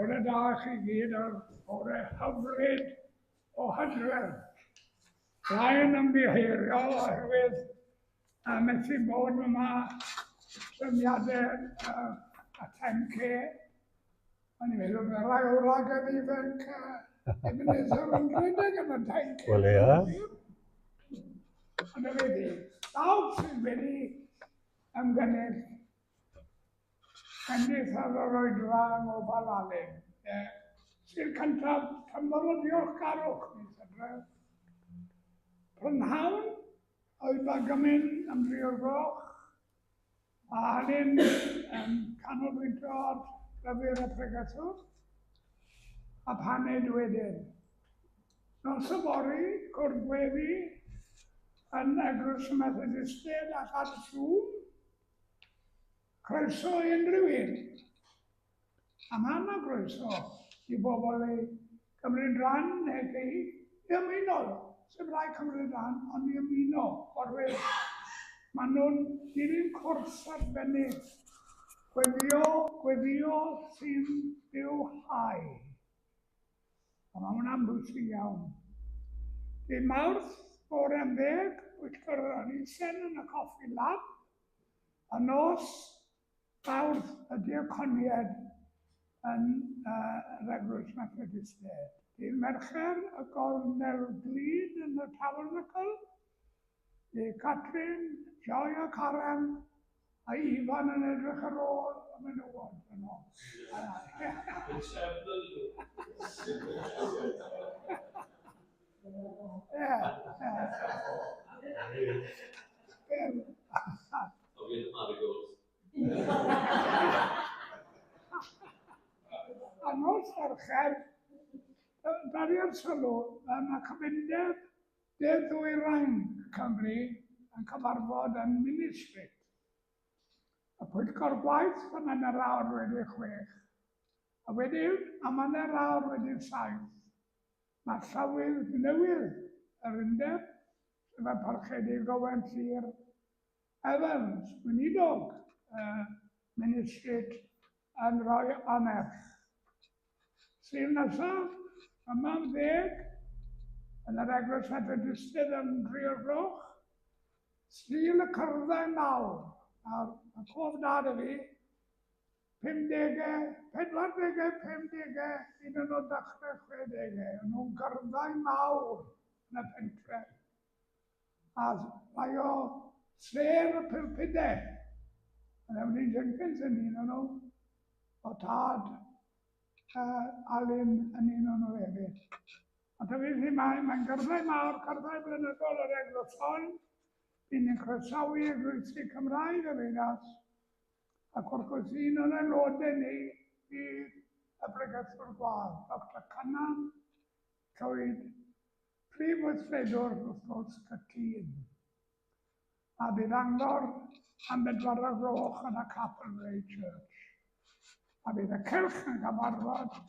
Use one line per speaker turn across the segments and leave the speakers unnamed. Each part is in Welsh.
Bore da chi gyd a'r bore hyfryd o hydref. Rhaid ymddiheurio oherwydd a methu bod yma trefniadau a 10K. O'n i'n meddwl mae rai o wragedd ifanc Ebenezer yn rhedeg yn y 10K.
Wel ia.
Ond y fe pawb sydd wedi ymgynnull Ennill ar yr oedfa yng Ngofal Alun. Ie. Sul cyntaf tymor o ddiolchgarwch mis Hydref. Prynhawn, oedfa gymun am dri o'r gloch, a Alun yn canolbwyntio ar lyfr y pregethwr, a paned wedyn. Nos yfory, cwrdd gweddi yn Eglwys y Methodistiaid ac ar Zoom. Croeso i unrhyw un. A mae yna groeso i bobl i gymryd rhan neu i ymuno. Sef rhaid cymryd rhan, ond i ymuno, oherwydd maen nhw'n dilyn cwrs arbennig. Gweddio, gweddio sy'n bywhau. A mae hwnna'n bwysig iawn. Dydd Mawrth, bore am ddeg, bwyllgor yr elusen yn y Coffi Lab. A nos Fawrth, y diaconiaid yn yr Eglwys Methodistiaid. Dydd Mercher, y Gornel Glyd yn y Tabernacle. Bydd Catrin, Joy a Karen a Ifan yn edrych ar ôl y menywod yno. Ie, ie.
I'll be in the marigolds.
A nos Fercher, dari'r sylw, mae cyfundeb De Ddwyrain Cymru yn cyfarfod yn Minny Street. Y pwyllgor gwaith am hanner awr wedi chwech, a wedyn am hanner awr wedi saith, mae llywydd newydd yr undeb, sef y Parchedig Owen Llŷr Evans, gweinidog uh, Minny Street, yn rhoi annerch. Sul nesaf, yma am ddeg, yn yr Eglwys Fethodistydd yn dri o'r gloch, Sul y Cyrddau Mawr, a'r y cof da dy fi, 50au, 40au, 50au, hyd yn oed dechrau 60au, o'n nhw'n gyrddau mawr yn y pentre. A rhai o sêr y pulpudau, yn Emily Jenkins yn un o'n nhw, o tad Alun yn un o'n nhw hefyd. A ta beth i mae, mae'n gyrddau mawr, cyrddau blynyddol yr Eglwys hon, bydd ni'n croesawu eglwysi Cymraeg yr ddinas, ac wrth gwrs un o'n aelodau ni fydd y pregethwr gwadd, Doctor Cynan Llwyd, Prif Weithredwr wrth gwrs Cytûn. A bydd angor am bedwar o'r gloch yn y Capel Ray Church. A bydd y cylch yn cyfarfod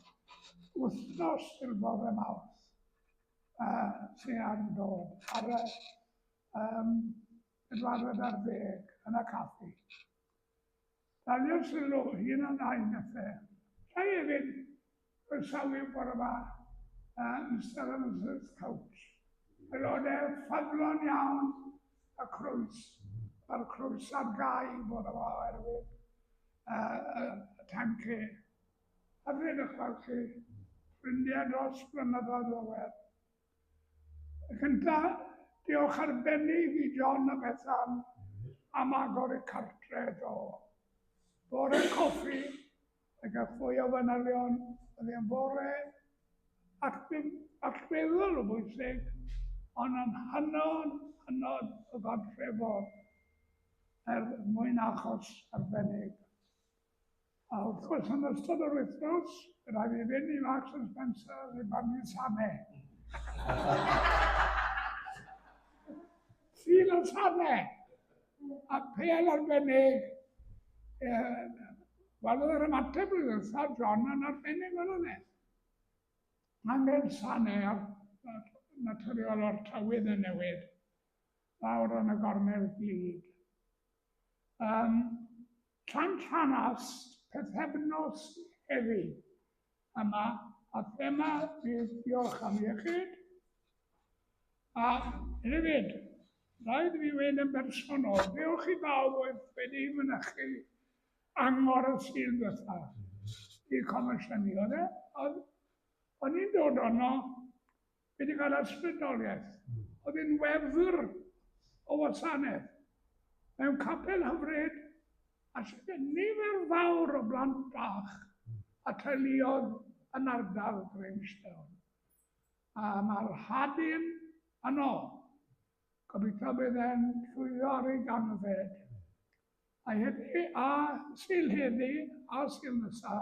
wythnos i'r bore Mawrth uh, sy'n ar dod ar y um, pedwaredd ar ddeg yn y caffi. Dalio sylw un o'n nain bethau. Rhai hefyd croesawu bore yma Mr and Mrs Couch. Aelodau ffyddlon iawn y crwys. Mae'r crwys ar gau bore yma oherwydd y tanci. Hyfryd eich gweld chi. Ffrindiau dros blynyddoedd lawer. Y cynta, diolch arbennig i John a Bethan am agor y cartre do. Bore coffi, ac a fwy o fanylion, oedd e'n bore allweddol o bwysig, ond yn hynod, hynod o gartrefol er mwyn achos arbennig. A wrth gwrs, yn ystod yr wythnos, fe rhaid fi fynd i Marks and Spencer i barnu sanne. Sul y sanne! A pel arbennig. Wel, oedd yr ymateb blwyddyn nesaf, John yn arbennig oedd e. Angen sanne ar naturiol o'r tywydd yn newid lawr yn y gornel glyd. Llanllanast, pythefnos heddi. yma, a thema fydd diolch am iechyd. A hefyd, rhaid i fi weud yn bersonol, diolch i bawb oedd wedi mynychu angor y Sul ddiwetha i comisiynu. Oedd e, oedd, o'n i'n dod ono wedi cael ysbrydoliaeth. Oedd hi'n wefr o wasanaeth mewn capel hyfryd a nifer fawr o blant bach a teuluodd yn ardal Grangetown. A mae'r hadyn yno. Gobeithio bydd e'n llwyddo ar ei ganfed. A heddi, a Sul heddi, a Sul nesa,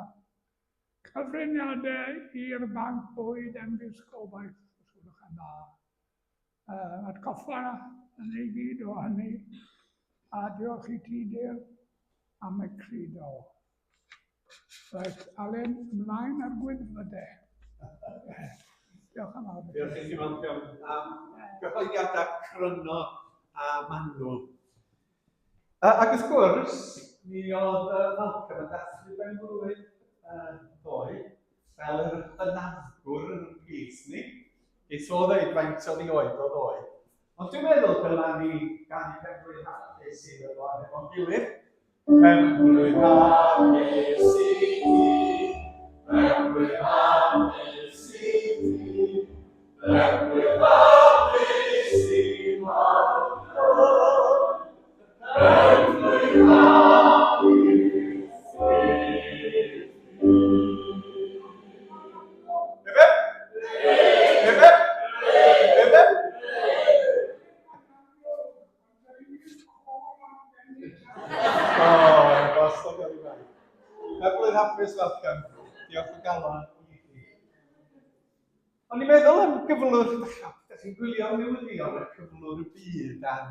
cyfraniadau i'r banc bwyd Enfys Gobaith, os gwelwch yn dda. Atgoffa yn ei gyd o hynny, a diolch i ti, Dyr, am y crido. Reit, Alun, ymlaen ar gwynfydau. Diolch yn fawr.
Diolch i ti, Malcolm, am gyhoeddiadau cryno a manwl. Ac wrth gwrs, mi oedd Malcolm yn dathlu ben-blwydd ddoe, fel yr hynafgwr yn y plith ni. Geith o ddeud faint oedd ei oed o ddoe. Ond dwi'n meddwl dyla ni ganu pen-blwydd hapus iddo fo hefo'n gilydd. Pen-blwydd hapus i ti, pen-blwydd hapus i ti, pen-blwydd hapus i Malcolm. Blwydd hapus, Malcolm. Diolch o galon i chi. O'n i'n meddwl am gyflwr, da chi'n gwylio'r newyddion y cyflwr y byd a'r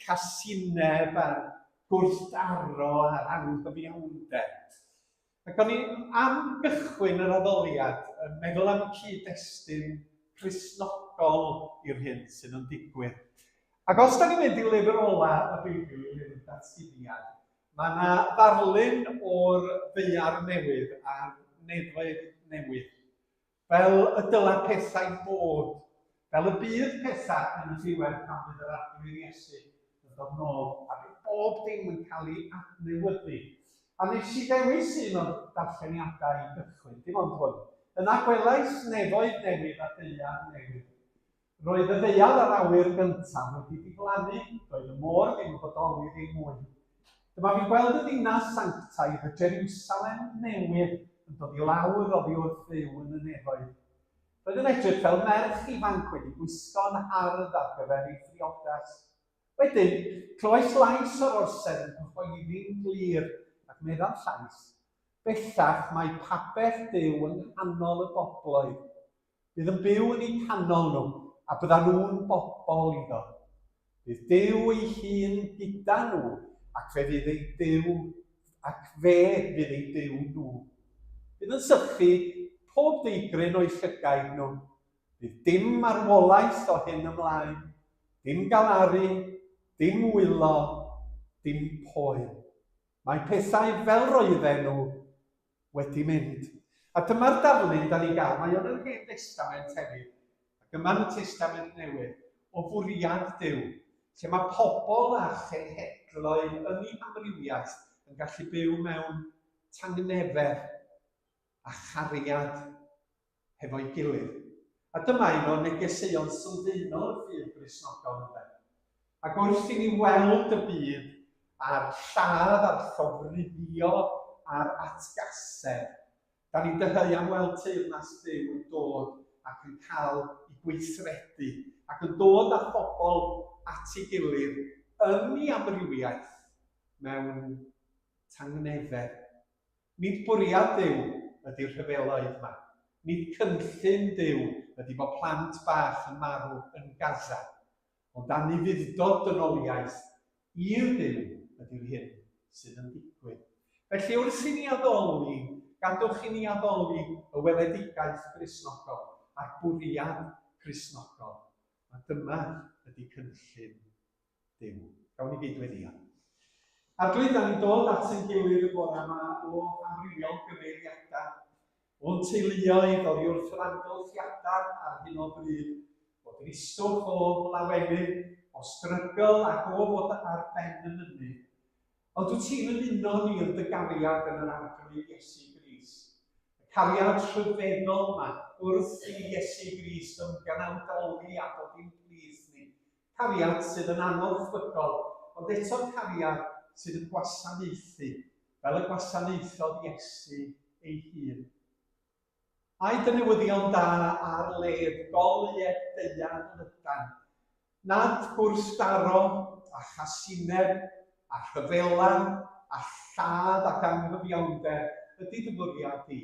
casineb a'r gwrthdaro a'r anghyfiawnder. Ac o'n i am gychwyn yr addoliad yn meddwl am y cyd-destun Cristnogol i'r hyn sydd yn digwydd. Ac os da ni'n mynd i lyfr ola y Beibl, i lyfr Datguddiad, mae yna ddarlun o'r ddaear newydd a'r nefoedd newydd. Fel y dylai pethau fod, fel y bydd pethau yn y diwedd pan fydd yr Arglwydd Iesu yn dod nôl a bydd bob dim yn cael ei adnewyddu. A nes i ddewis un o'r darlleniadau i gychwyn, dim ond hwn. Yna gwelais nefoedd newydd a daear newydd. Roedd y ddaear a'r awyr gyntaf wedi diflannu, doedd y môr ddim yn bodoli ddim mwy. Dyma fi'n gweld y ddinas sanctaidd, y Jeriwsalem newydd, yn dod i lawr oddi wrth Dduw yn y nefoedd. Roedd yn edrych fel merch ifanc wedi gwisgo'n hardd ar gyfer ei phriodas. Wedyn, clywais lais o'r orsedd yn cyhoeddi'n glir, ac meddai'r llais, Bellach mae pabell Duw yng nghanol y bobloedd. Bydd yn byw yn eu canol nhw, a byddan nhw'n bobl iddo. Bydd Duw ei hun gyda nhw, ac fe fydd eu Duw, ac fe fydd eu Duw nhw. Bydd yn sychu pob deigryn o'u llygaid nhw. Bydd dim marwolaeth o hyn ymlaen, dim galaru, dim wylo, dim poen. Mae pethau fel roedden nhw wedi mynd. A dyma'r darlun da ni'n gael, mae o'n yr Hen Destament hefyd, ac yma yn y Testament Newydd, o fwriad Duw, lle mae pobl a chenhedloedd yn eu hamrywiaeth yn gallu byw mewn tangnefedd a chariad hefo'i gilydd. A dyma un o negeseuon sylfaenol y ffydd Gristnogol, ynde? Ac wrth i ni weld y byd a'r lladd a'r llofruddio a'r atgasedd, da ni'n dyheu am weld teyrnas Duw yn dod ac yn cael ei gweithredu ac yn dod â phobl at ei gilydd yn ei amrywiaeth mewn tangnefedd. Nid bwriad Duw ydy'r rhyfeloedd 'ma. Nid cynllun Duw ydy bod plant bach yn marw yn Gaza. Ond anufudd-dod dynoliaeth i'r Duw ydy'r hyn sydd yn digwydd. Felly wrth i ni addoli, gadwch i ni addoli y weledigaeth Gristnogol a'r bwriad Cristnogol. A dyma ydy cynllun Duw. Gawn ni gyd weddïo. Arglwydd, da ni'n dod at ein gilydd y bore yma o amrywiol gyfeiriadau. O'n teuluoedd oddi wrth yr amgylchiadau ar hyn o bryd, o dristwch, o lawenydd, o strygl ac o fod ar ben y mynydd. Ond wyt ti'n ymuno ni yn dy gariad yn yr Arglwydd Iesu Grist? Y cariad rhyfeddol 'ma wrth i Iesu Grist ymganawdoli a dod i'n plith ni. Cariad sydd yn anorchfygol, ond eto cariad sydd yn gwasanaethu, fel y gwasanaethodd Iesu ei hun. Ai dy newyddion da ar led goleued daear lydan, nad gwrthdaro a chasineb a rhyfela a lladd ac anghyfiawnder ydy dy fwriad di,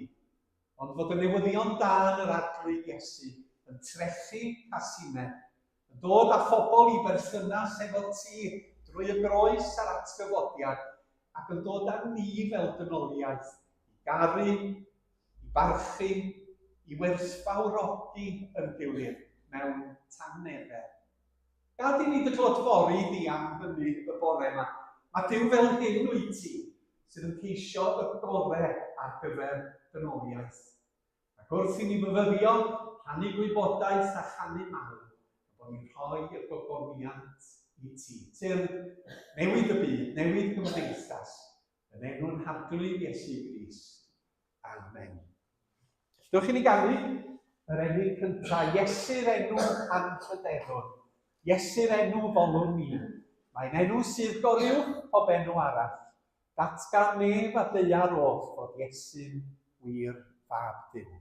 ond fod y newyddion da yn yr Arglwydd Iesu yn trechu casineb, yn dod â phobl i berthynas efo ti drwy y groes a'r atgyfodiad, ac yn dod â ni fel dynoliaeth i garu, i barchu, i werthfawrogi yn gilydd mewn tangnefedd. Gad i ni dy glodfori di am hynny y bore 'ma. Mae Duw fel hyn wyt ti, sydd yn ceisio y gore ar gyfer dynoliaeth. Ac wrth i ni fyfyrio, rhannu gwybodaeth a chanu mawl, y bod ni'n rhoi y gogoniant i ti. Tyrd, newid y byd, newid cymdeithas, yn enw'n Harglwydd Iesu Grist. Amen. Dewch i ni ganu yr enw cyntaf, Iesu'r enw anrhydeddwn. Iesu'r enw folwn ni. Mae'n enw sydd goruwch pob enw arall. Datgan nef a daear oll fod Iesu'n wir Fab Duw.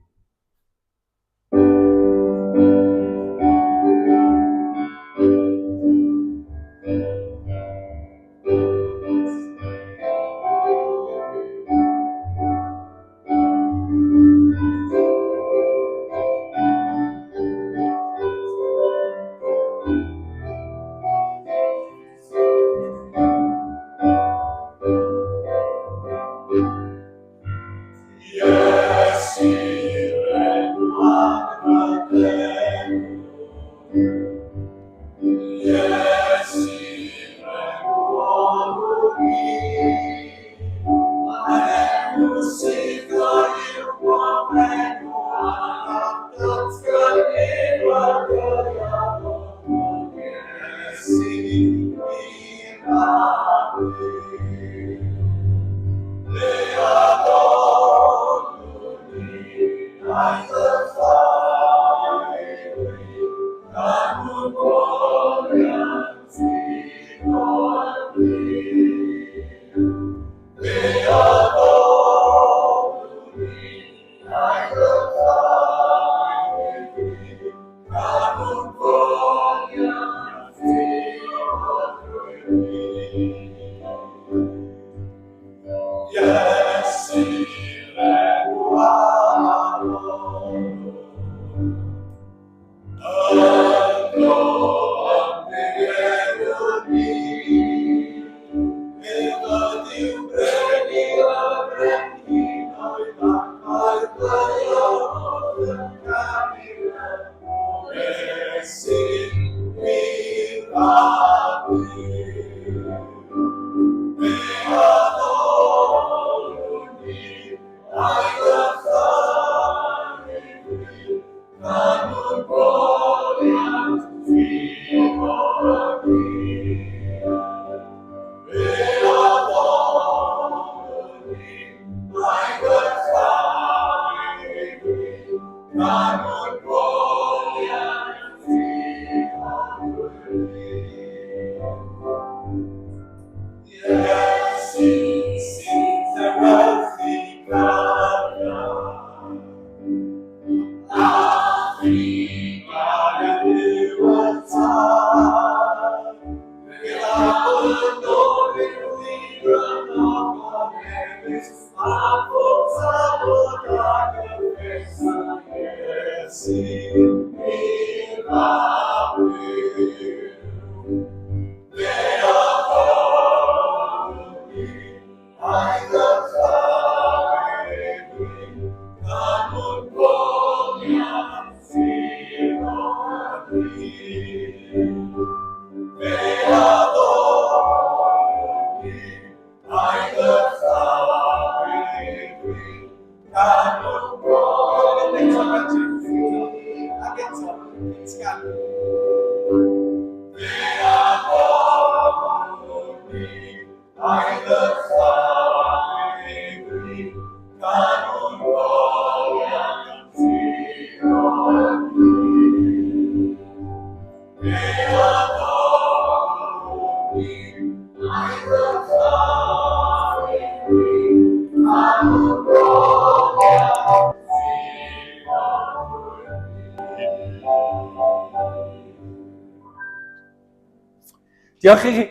Diolch i chi.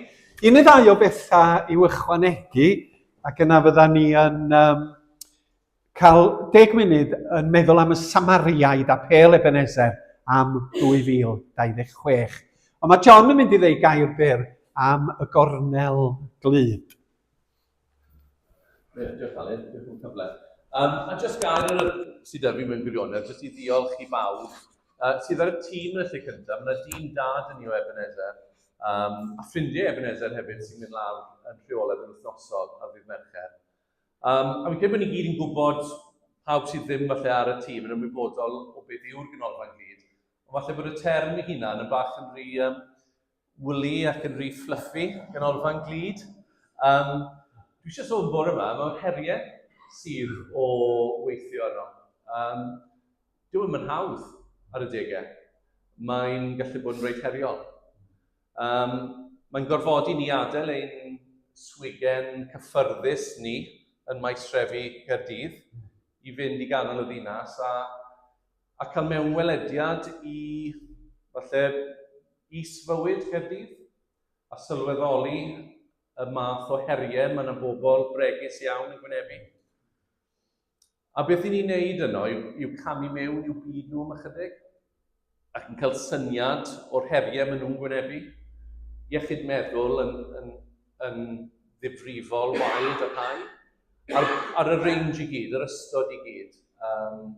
Un neu ddau o bethau i'w ychwanegu, ac yna fydda ni yn um, cael deg munud yn meddwl am y Samariaid a Pêl Ebenezer am 2026. Ond mae John yn mynd i ddeud gair byr am y gornel glyd.
Diolch Alun, diolch am y cyfle. Um, a jyst gair ar y sydd fi mewn gwirionedd, jyst i ddiolch i bawb uh, sydd ar y tîm yn y lle cyntaf. Mae yna dîm da dyn ni o Ebenezer, um, a ffrindiau Ebenezer hefyd sy'n mynd lawr yn rheolaidd yn wythnosol ar ddydd Mercher. Um, a fi'n credu bod ni gyd yn gwybod pawb sydd ddim falle ar y tîm yn ymwybodol o beth yw'r ganolfan glyd, ond falle bod y term ei hunan yn bach yn rhy um, woolly ac yn rhy fluffy, ganolfan glyd. Um, dwi eisiau sôn bore yma am yr heriau sydd o weithio yno. Um, dyw e'm yn hawdd ar y degau. Mae'n gallu bod yn reit heriol. Um, mae'n gorfodi ni adael ein swigen cyffyrddus ni yn maes trefi Caerdydd i fynd i ganol y ddinas a a cael mewnwelediad i, falle, is-fywyd Caerdydd, a sylweddoli y math o heriau mae yna bobl bregus iawn yn gwynebu. A beth i ni'n neud yno yw, yw camu mewn i'w byd nhw am ychydig, ac yn cael syniad o'r heriau maen nhw'n gwynebu. Iechyd meddwl yn, yn, yn ddifrifol wael y rhai, ar, ar y range i gyd, yr ystod i gyd. Um,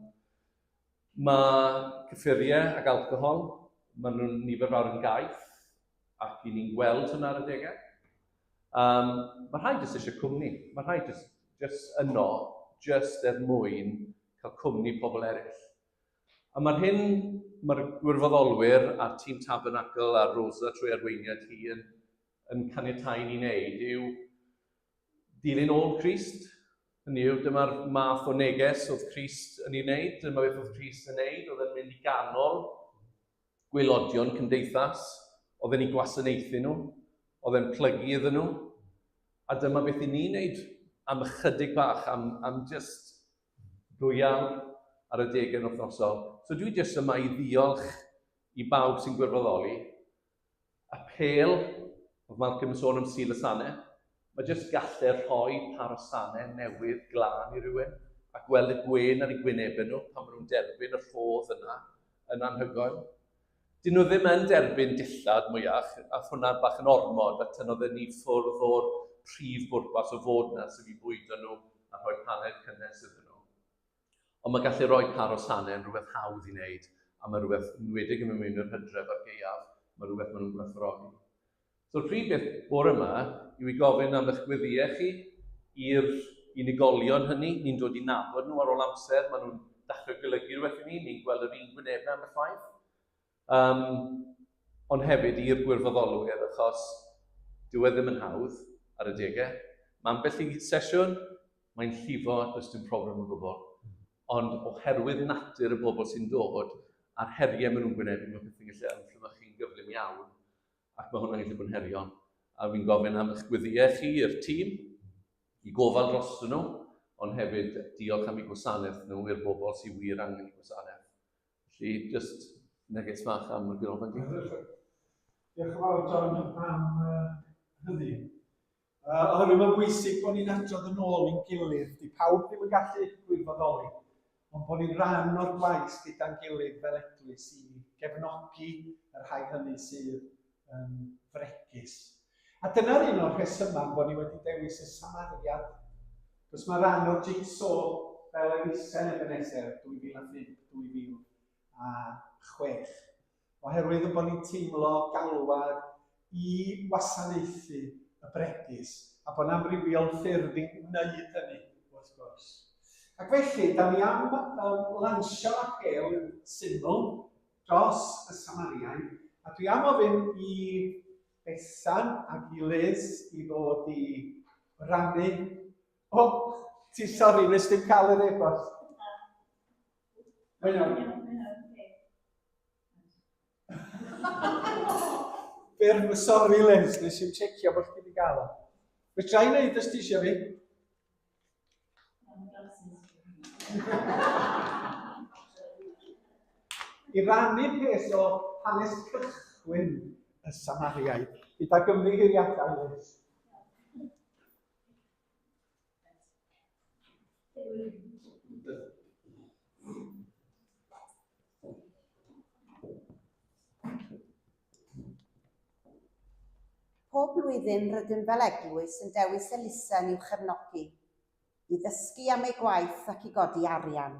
Mae cyffuriau ac alcohol, maen nhw'n nifer fawr yn gaeth, ac i ni'n gweld hwnna ar adegau. Um, mae rhai jyst eisiau cwmni. Mae rhai jyst, jyst yno, jyst er mwyn cael cwmni pobl eraill. A mae'r hyn mae'r gwirfoddolwyr a'r tîm Tabernacl a Rosa trwy arweiniad hi yn, yn caniatáu ni wneud yw dilyn ôl Crist. Hynny yw, dyma'r math o neges oedd Crist yn ei wneud, dyma beth oedd Crist yn wneud, oedd e'n mynd i ganol gwaelodion cymdeithas, oedd e'n eu gwasanaethu nhw, oedd e'n plygu iddyn nhw, a dyma beth i ni'n wneud am ychydig bach, am, am just ddwy awr ar y deg yn wythnosol. So dwi jyst yma i ddiolch i bawb sy'n gwirfoddoli, Apêl, oedd Malcolm yn sôn am Sul y Sane, mae jyst gallu rhoi par o sane newydd glân i rywun a gweld y gwên ar eu gwynebau nhw pan maen nhw'n derbyn y rhodd yna yn anhygoel. Dyn nhw ddim yn derbyn dillad mwyach, a hwnna bach yn ormod a tynnodd e ni ffwrdd o'r prif bwrpas o fod yna, sef i bwydo nhw a rhoi paned cynnes iddyn nhw. Ond mae gallu rhoi par o sanau yn rhywbeth hawdd i wneud, a mae rhywbeth, yn enwedig yn mynd mewn i'r hydref a'r gaeaf, mae rhywbeth maen nhw'n gwerthfawrogi. So'r prif beth bore yma yw i gofyn am eich gweddïau chi i'r unigolion hynny. Ni'n dod i nabod nhw ar ôl amser, maen nhw'n dechrau golygu rhywbeth i ni, ni'n gweld yr un gwynebau ambell waith. Um, ond hefyd i'r gwirfoddolwyr, achos dyw e ddim yn hawdd ar y degau. Mae ambell i sesiwn, mae'n llifo, does dim problem o gwbl. Ond oherwydd natur y bobl sy'n dod, a'r heriau maen nhw'n gwynebu, mae pethau'n gallu ymfflamychu'n gyflym iawn, ac mae hwnna'n gallu bod yn heriol. A fi'n gofyn am eich gweddïau chi i'r tîm, i gofal drostyn nhw, ond hefyd diolch am eu gwasanaeth nhw i'r bobl sydd wir angen eu gwasanaeth. Felly, jyst neges fach am y ganolfan glyd.
Diolch yn fawr, John, am uh, hynny. Uh, oherwydd mae'n bwysig bod ni'n adrodd yn ôl i'n gilydd. Di pawb ddim yn gallu gwirfoddoli, ond bod ni'n rhan o'r gwaith gyda'n gilydd fel eglwys i gefnogi y rhai hynny sydd yn fregus. A dyna'r un o'r rhesymau bod ni wedi dewis y Samariad. Cos mae rhan o'r jigsaw fel elusen Ebenezer 2005-2006. Oherwydd y bod ni'n teimlo galwad i wasanaethu y bregus, a bod 'na amrywiol ffyrdd i wneud hynny, wrth gwrs. Ac felly, da ni am um, lansio'r apêl yn syml dros y Samariaid, a dwi am ofyn i Bethan ac i Liz i ddod i rannu. O, oh, ti sori, nes dim cael yr e-bost. Mae'n iawn. Byr, sori Liz, nes i'm checio bod chdi wedi gael o. Fedra i wneud os ti eisiau fi? I rannu peth o hanes cychwyn y Samariaid. Gyda ymddiheuriadau, Liz.
Pob blwyddyn rydym fel eglwys yn dewis elusen i'w chefnogi, i ddysgu am ei gwaith ac i godi arian.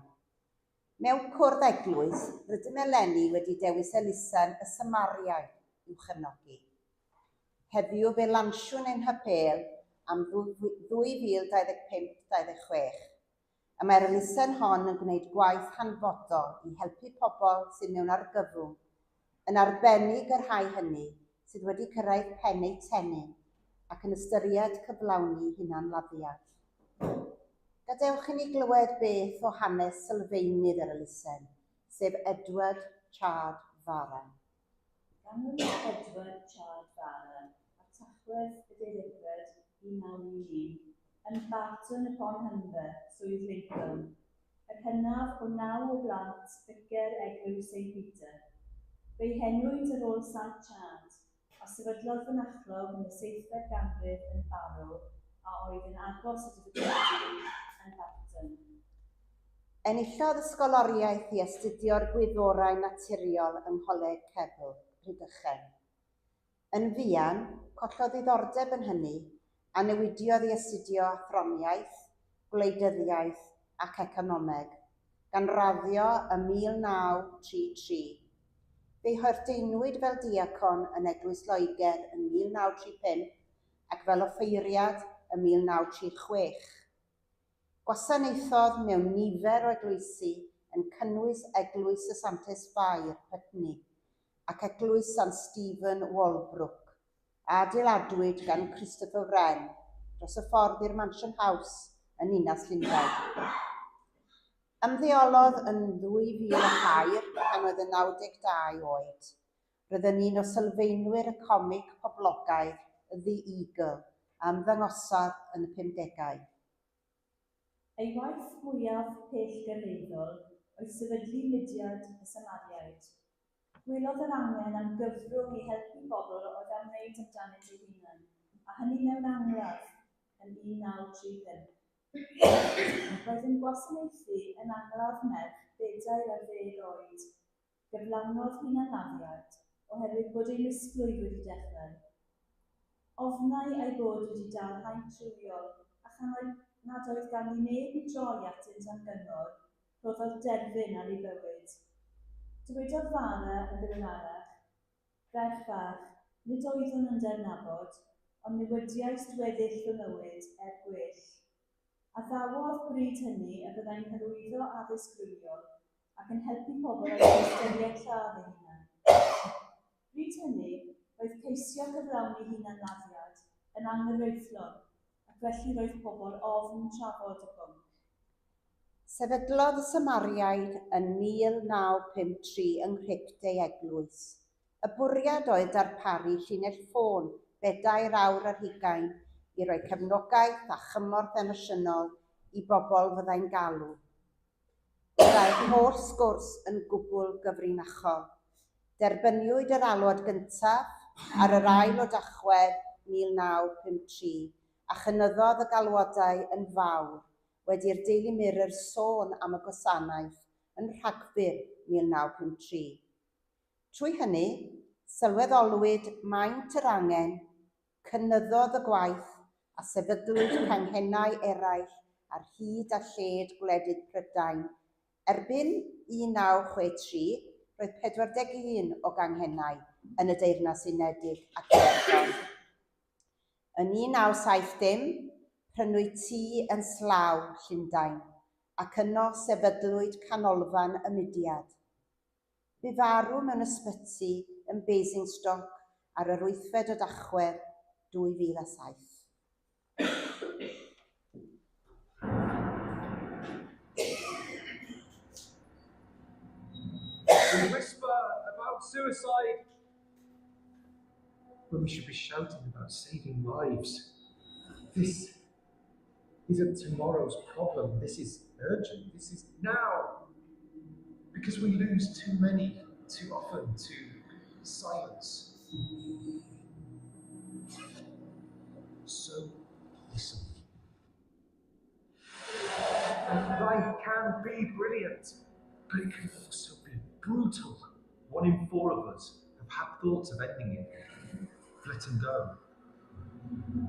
Mewn cwrdd eglwys, rydym eleni wedi dewis elusen y Samariaid i'w chefnogi. Heddiw fe lansiwn ein hapêl am 2025-26, a mae'r elusen hon yn gwneud gwaith hanfodol i helpu pobl sydd mewn argyfwng, yn arbennig y rhai hynny sydd wedi cyrraedd pen eu tennyn ac yn ystyried cyflawni hunanladdiad. Gadewch i ni glywed beth o hanes sylfaenydd yr elusen, sef Edward Chard Farren.
Ganwyd Edward Chard Farren ar Tachwedd y deuddegfed, 1911, yn Barton upon Humber, Swydd Lincoln, yr hynaf o naw o blant ficer Eglwys Saint Peter. Fe'i henwyd ar ôl Sant Chad, a sefydlodd fynachlog yn y seithfed ganrif yn Barrow, a oedd yn agos at y ficerdy yn Barton.
Enillodd ysgoloriaeth i astudio'r gwyddorau naturiol yng Ngholeg Keble, Rhydychen. Yn fuan, collodd ddiddordeb yn hynny a newidiodd i astudio athroniaeth, gwleidyddiaeth ac economeg, gan raddio ym 1933. Fe'i hordeinwyd fel diacon yn Eglwys Loegr yn 1935 ac fel offeiriad ym 1936. Gwasanaethodd mewn nifer o eglwysi yn cynnwys Eglwys y Santes Fair, Putney, ac Eglwys Sant Stephen Walbrook, a adeiladwyd gan Christopher Wren dros y ffordd i'r Mansion House yn Ninas Llundain. Ymddeolodd yn 2003 pan oedd yn 92 oed. Roedd yn un o sylfaenwyr y comic poblogaidd The Eagle a ymddangosodd yn y pumdegau.
Ei waith mwyaf pellgyrhaeddol oedd sefydlu mudiad y Samariaid. Gwelodd yr angen am gyfrwng i helpu bobl oedd am wneud amdanynt eu hunain, a hynny mewn angladd, yn 1935. Roedd yn gwasanaethu yn angladd merch bedair ar ddeg oed. Gyflawnodd hunanladdiad oherwydd bod ei misglwyf wedi dechrau. Ofnai ei bod wedi dal haint rhywiol a chan nad oedd ganddi neb i droi atynt am gyngor, rhoddodd derfyn ar ei bywyd. Dywedodd Farah yn ddiweddarach, Ferch fach, nid oeddwn yn dy adnabod, ond newidiaist weddill fy mywyd er gwell. Addawodd bryd hynny y byddai'n hyrwyddo addysg rywiol ac yn helpu pobl oedd yn ystyried lladd eu hunain. Bryd hynny, roedd ceisio cyflawni hunanladdiad yn anghyfreithlon ac felly roedd pobl ofn trafod y pwnc.
Sefydlodd y Samariaid yn 1953 yng nghrypt ei eglwys. Y bwriad oedd darparu llinell ffôn bedair awr ar hugain i roi cefnogaeth a chymorth emosiynol i bobl fyddai'n galw. Byddai'r holl sgwrs yn gwbl gyfrinachol. Derbyniwyd yr alwad gyntaf ar yr ail o Dachwedd 1953, a chynyddodd y galwadau yn fawr wedi i'r Daily Mirror sôn am y gwasanaeth yn Rhagfyr 1953. Trwy hynny, sylweddolwyd maint yr angen, cynyddodd y gwaith a sefydlwyd canghennau eraill ar hyd a lled gwledydd Prydain. Erbyn 1963, roedd 41 o ganghennau yn y Deyrnas Unedig ac Iwerddon. Yn 1970, prynwyd tŷ yn Slough, Llundain, ac yno sefydlwyd canolfan y mudiad. Bu farw mewn ysbyty yn Basingstoke ar yr wythfed o Dachwedd 2007.
We whisper about suicide when we should be shouting about saving lives. This isn't tomorrow's problem. This is urgent. This is now. Because we lose too many too often to silence. So, listen. Life can be brilliant, but it can also be brutal. One in four of us have had thoughts of ending it, letting go.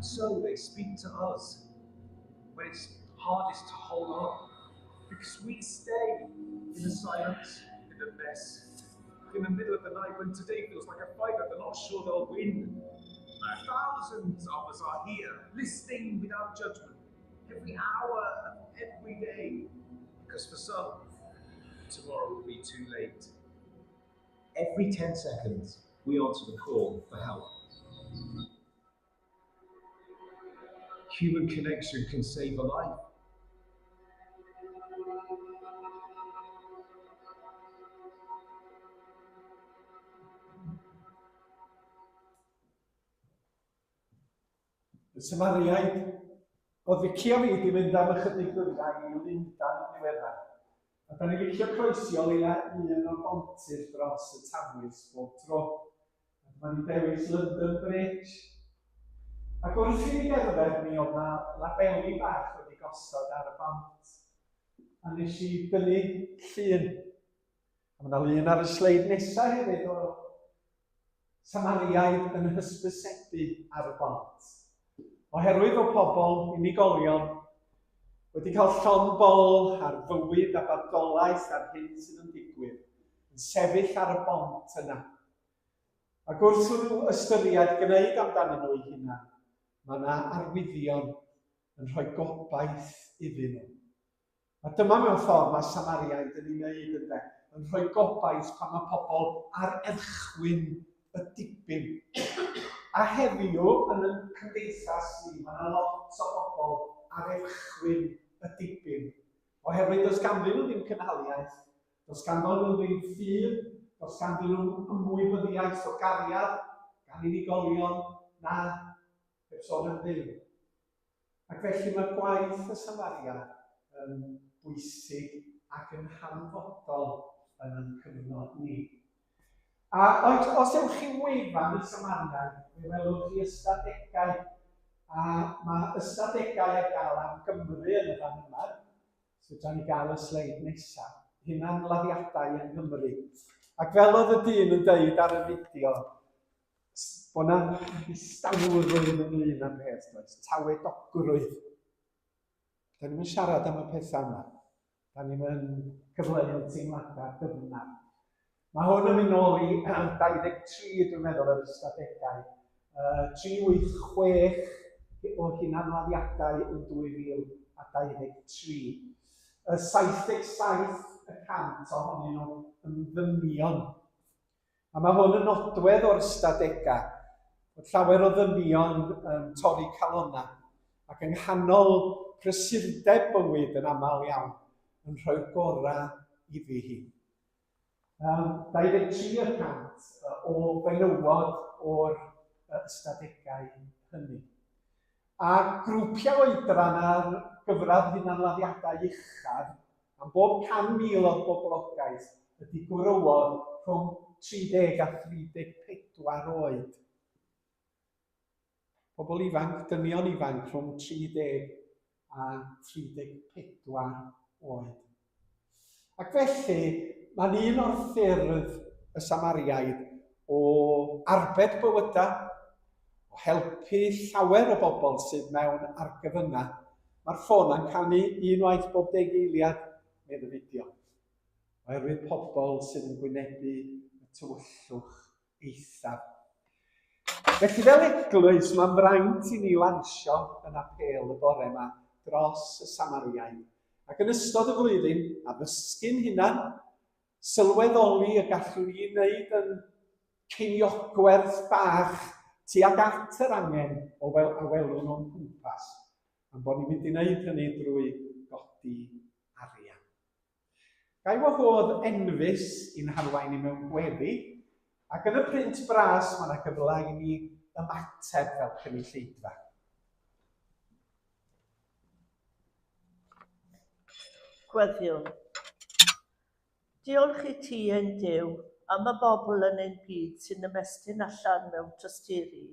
So they speak to us when it's hardest to hold on, because we stay in the silence, in the mess, in the middle of the night when today feels like a fight that they're not sure they'll win. Thousands of us are here, listening without judgment, every hour of every day, because for some, tomorrow will be too late. Every 10 seconds, we answer the call for help. Human connection can save a life.
Y Samariaid, oedd Vicky a fi wedi mynd am ychydig ddyddiau i Lundain yn ddiweddar. A da ni'n licio croesi o leia un o'r bontydd dros y Tafwys bob tro. A dyma ni dewis London Bridge. Ac wrth i ni gerdded mi oedd na labeli bach wedi gosod ar y bont. A nes i dynnu llun. A mae yna lun ar y sleid nesaf hefyd o Samariaid yn hysbysebu ar y bont. Oherwydd fod pobl, unigolion, wedi cael llond bol ar fywyd a badolaeth a'r hyn sydd yn digwydd, yn sefyll ar y bont yna. Ac wrth nhw ystyried gwneud amdanyn nhw eu hunain, mae yna arwyddion yn rhoi gobaith iddyn nhw. A dyma mewn ffordd mae Samariaid yn ei wneud ynde, yn rhoi gobaith pan mae pobl ar erchwyn y dibyn. A heddiw yn ein cymdeithas ni, mae yna lot o bobl ar erchwyn y dibyn. Oherwydd does ganddyn nhw ddim cynhaliaeth, does ganddyn nhw ddim ffydd, does ganddyn nhw ymwybyddiaeth o gariad gan unigolion na heb sôn am Dduw. Ac felly mae gwaith y Samaria yn bwysig ac yn hanfodol yn ein cyfnod ni. A oes, os ewch chi wefan y Samariaid, fe welwch chi ystadegau, a mae ystadegau ar gael am Gymru yn y fan yma. So fedra ni gael y sleid nesaf, hunanladdiadau yng Nghymru. Ac fel oedd y dyn yn deud ar y fideo, bod 'na ddistawrwydd ynglyn â'r peth, does? Tawedogrwydd. Da ni'n siarad am y pethau yma. Da ni'n cyfleu yn teimladau dyfnaf. Mae hwn yn mynd nôl i 23, dwi'n meddwl, yr ystadegau. 386 o hunanladdiadau yn 2023. Y 77 y cant ohonyn nhw yn ddynion. A mae hwn yn nodwedd o'r ystadegau, bod llawer o ddynion yn torri calonnau ac yng nghanol prysurdeb bywyd yn aml iawn yn rhoi'r gorau iddi hi. Um, 23 y cant o fenywod o'r ystadegau hynny. A grwpiau oedran ar gyfradd hunanladdiadau uchaf Am bob 100,000 o'r boblogaeth ydy gwrywod rhwng 30 a 34 oed. Pobl ifanc, dynion ifanc rhwng 30 a 34 oed. Ac felly, mae'n un o'r ffyrdd y Samariaid o arbed bywydau, o helpu llawer o bobl sydd mewn argyfyngau. Mae'r ffôn yn canu unwaith bob deg eiliad, medd y fideo, oherwydd pobl sydd yn gwynebu y tywyllwch eithaf. Felly fel eglwys, mae'n fraint i ni lansio yn apêl y bore yma dros y Samariaid. Ac yn ystod y flwyddyn, addysgu'n hunan, sylweddoli y gallwn ni wneud yn ceiniogwerth bach tuag at yr angen o wel, a welwn o'n cwmpas, a'n bod ni'n mynd i wneud hynny drwy godi arian. Gai wahodd Enfys i'n harwain i mewn gweddi, ac yn y print bras mae yna gyfle i ni ymateb fel cynulleidfa.
Gweddiwn. Diolch i ti ein Duw am y bobl yn ein byd sy'n ymestyn allan mewn tosturi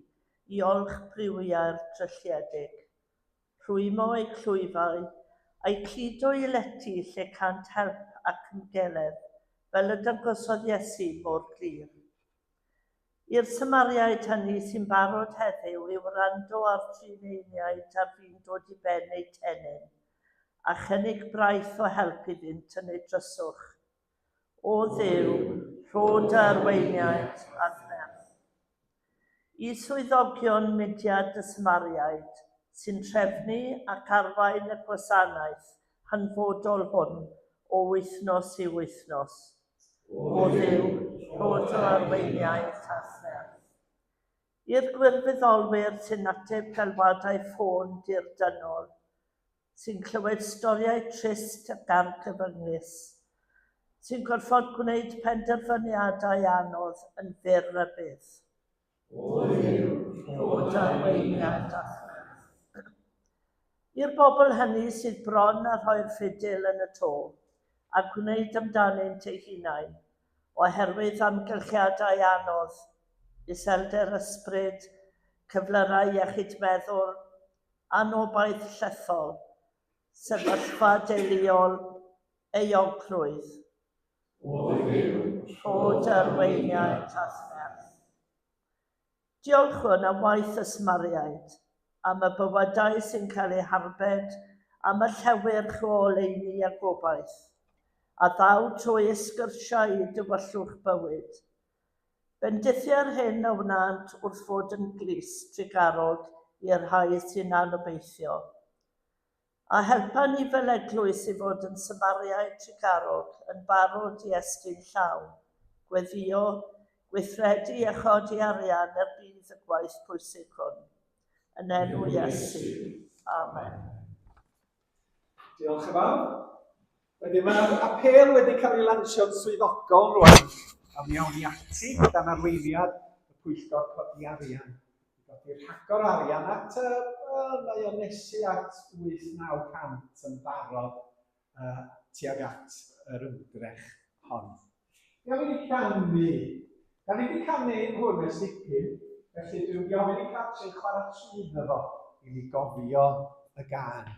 i olch briwiau'r drylliedig, rhwymo eu clwyfau, a'u cludo i lety lle cânt help ac ymgeledd, fel y dangosodd Iesu mor glir. I'r Samariaid hynny sy'n barod heddiw i wrando ar druneiniaid ar fin dod i ben eu tennyn, a chynnig braith o help iddynt yn eu dryswch. O Dduw, rho dy arweiniad a'th nerth. I swyddogion mudiad y Samariaid, sy'n trefnu ac arwain y gwasanaeth hanfodol hwn o wythnos i wythnos. O Dduw, rho dy arweiniad a'th nerth. I'r gwirfoddolwyr sy'n ateb galwadau ffôn dirdynnol, sy'n clywed storïau trist ac argyfyngus, sy'n gorfod gwneud penderfyniadau anodd yn fyr rybudd. O Dduw, rho dy arweiniad a'th nerth. I'r bobl hynny sydd bron â rhoi'r ffidil yn y to a gwneud amdanynt eu hunain, oherwydd amgylchiadau anodd, iselder ysbryd, cyflyrau iechyd meddwl, anobaith llethol, sefyllfa deuluol, euogrwydd. O Dduw, rho dy arweiniad a'th nerth. Diolchwn am waith y Samariaid, am y bywydau sy'n cael eu harbed, am y llewyrch o oleuni a gobaith, a ddaw trwy eu sgyrsiau i dywyllwch bywyd. Bendithia'r hyn a wnânt wrth fod yn glust trugarog i'r rhai sy'n anobeithio. A helpa ni fel eglwys i fod yn Samariaid trugarog, yn barod i estyn llaw, gweddïo, gweithredu a chodi arian er budd y gwaith pwysig hwn. Yn enw Iesu. Amen.
Diolch yn fawr. Wedyn mae'r apêl wedi cael ei lansio'n swyddogol rwan, a mi awn ni ati dan arweiniad y Pwyllgor Codi Arian i godi rhagor o arian at, uh, well, mae o'n nesu at 8-900 yn barod uh, tuag at yr ymdrech hon. Iawn i ni canu. Da ni wedi canu hwn ers dipyn, felly dwi'n mynd i ofyn i Catrin chwarae trwyddo fo i ni gofio y gân.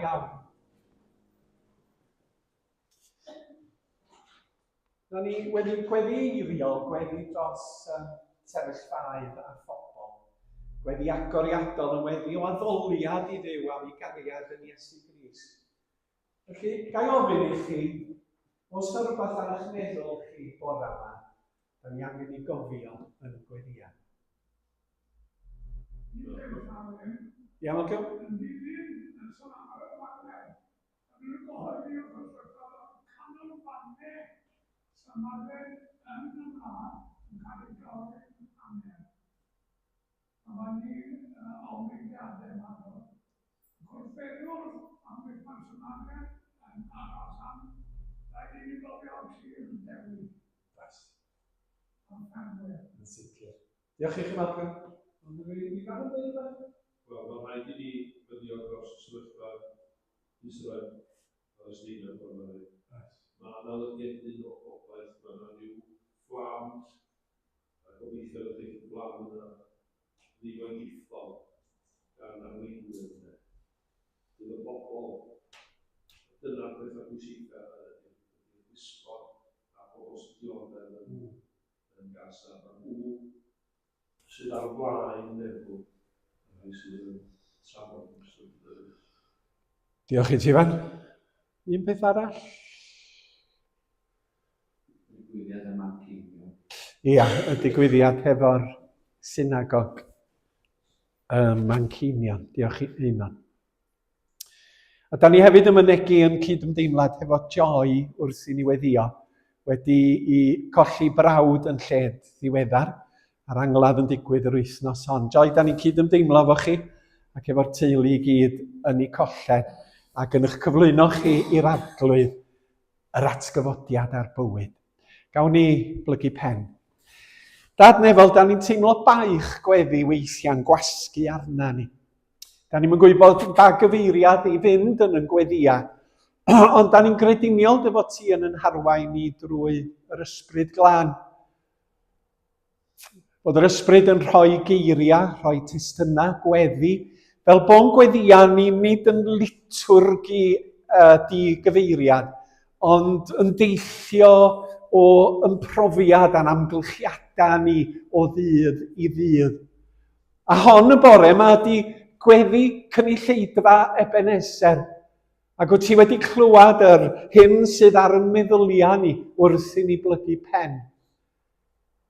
iawn. Na ni wedi gweddi eiriol, gweddi dros um, sefyllfaoedd a phobl. Gweddi agoriadol yn weddi o addoliad i Dduw am ei gariad yn Iesu Grist. Felly, ga i ofyn i chi, os yna rhywbeth ar eich meddwl chi bore yma, da ni angen ei gofio yn y gweddïau. Iawn, Malcolm?
Yn dilyn yn sôn am yr ymarfer, yn y gyhoeddi wrth y canolfannau Samaredd yn y wlad yn cael eu dorri'n hanner. A mae ni'n obligiadau manwl. Ac wrth feddwl am beth mae'r Samaredd yn aros am, rhaid i ni gofio Sul Dewi.
Oes.
Am ffermwyr.
Yn sicr. Diolch i chi, Malcolm. Ond rwy'n i fan yn dweud rhywbeth?
Wel, mae'n rhaid i ni weddïo dros y sefyllfa Israel, Palestina, ffordd yna.
Oes.
Mae yna lygedyn o obaith, mae yna rhyw fflam, a gobeithio y bydd y fflam yna ddim yn diffodd gan arweinwyr yna. Bydd y bobl, dyna'r pethau pwysica ydy'r ydy wisgo a pobl sy'n dioddef yn, mm. yn Gaza. Mae nhw sydd ar flaen meddwl y rhai sydd yn trafod yn ystod y
Diolch i ti, Ifan. Un peth arall?
Digwyddiad y Manceinion.
Ia, y digwyddiad hefo'r synagog ym Manceinion. Diolch i Einon. A da ni hefyd yn mynegi yn cydymdeimlad hefo Joy wrth i ni weddio, wedi i colli brawd yn lled ddiweddar, a'r angladd yn digwydd yr wythnos hon. Joy, da ni'n cydymdeimlo efo chi ac efo'r teulu i gyd yn eu colled ac yn eich cyflwyno chi i'r arglwydd, yr atgyfodiad a'r bywyd. Gawn ni blygu pen. Dad nefol, da ni'n teimlo baich gweddi weithiau'n gwasgu arna ni. Da ni'n gwybod ba gyfeiriad i fynd yn yn gweddiau, ond da ni'n grediniol dy fod ti yn yn harwain ni drwy yr ysbryd glân. Bod yr ysbryd yn rhoi geiriau, rhoi testunau, gweddi, fel bo'n gweddiau ni nid yn litwrgi uh, di gyfeiriad, ond yn deillio o ymprofiad a'n amgylchiadau ni o ddydd i ddydd. A hon y bore yma ydy gweddi cynulleidfa Ebenezer. Ac wyt ti wedi clywed yr hyn sydd ar yn meddyliau ni wrth i ni blygu pen.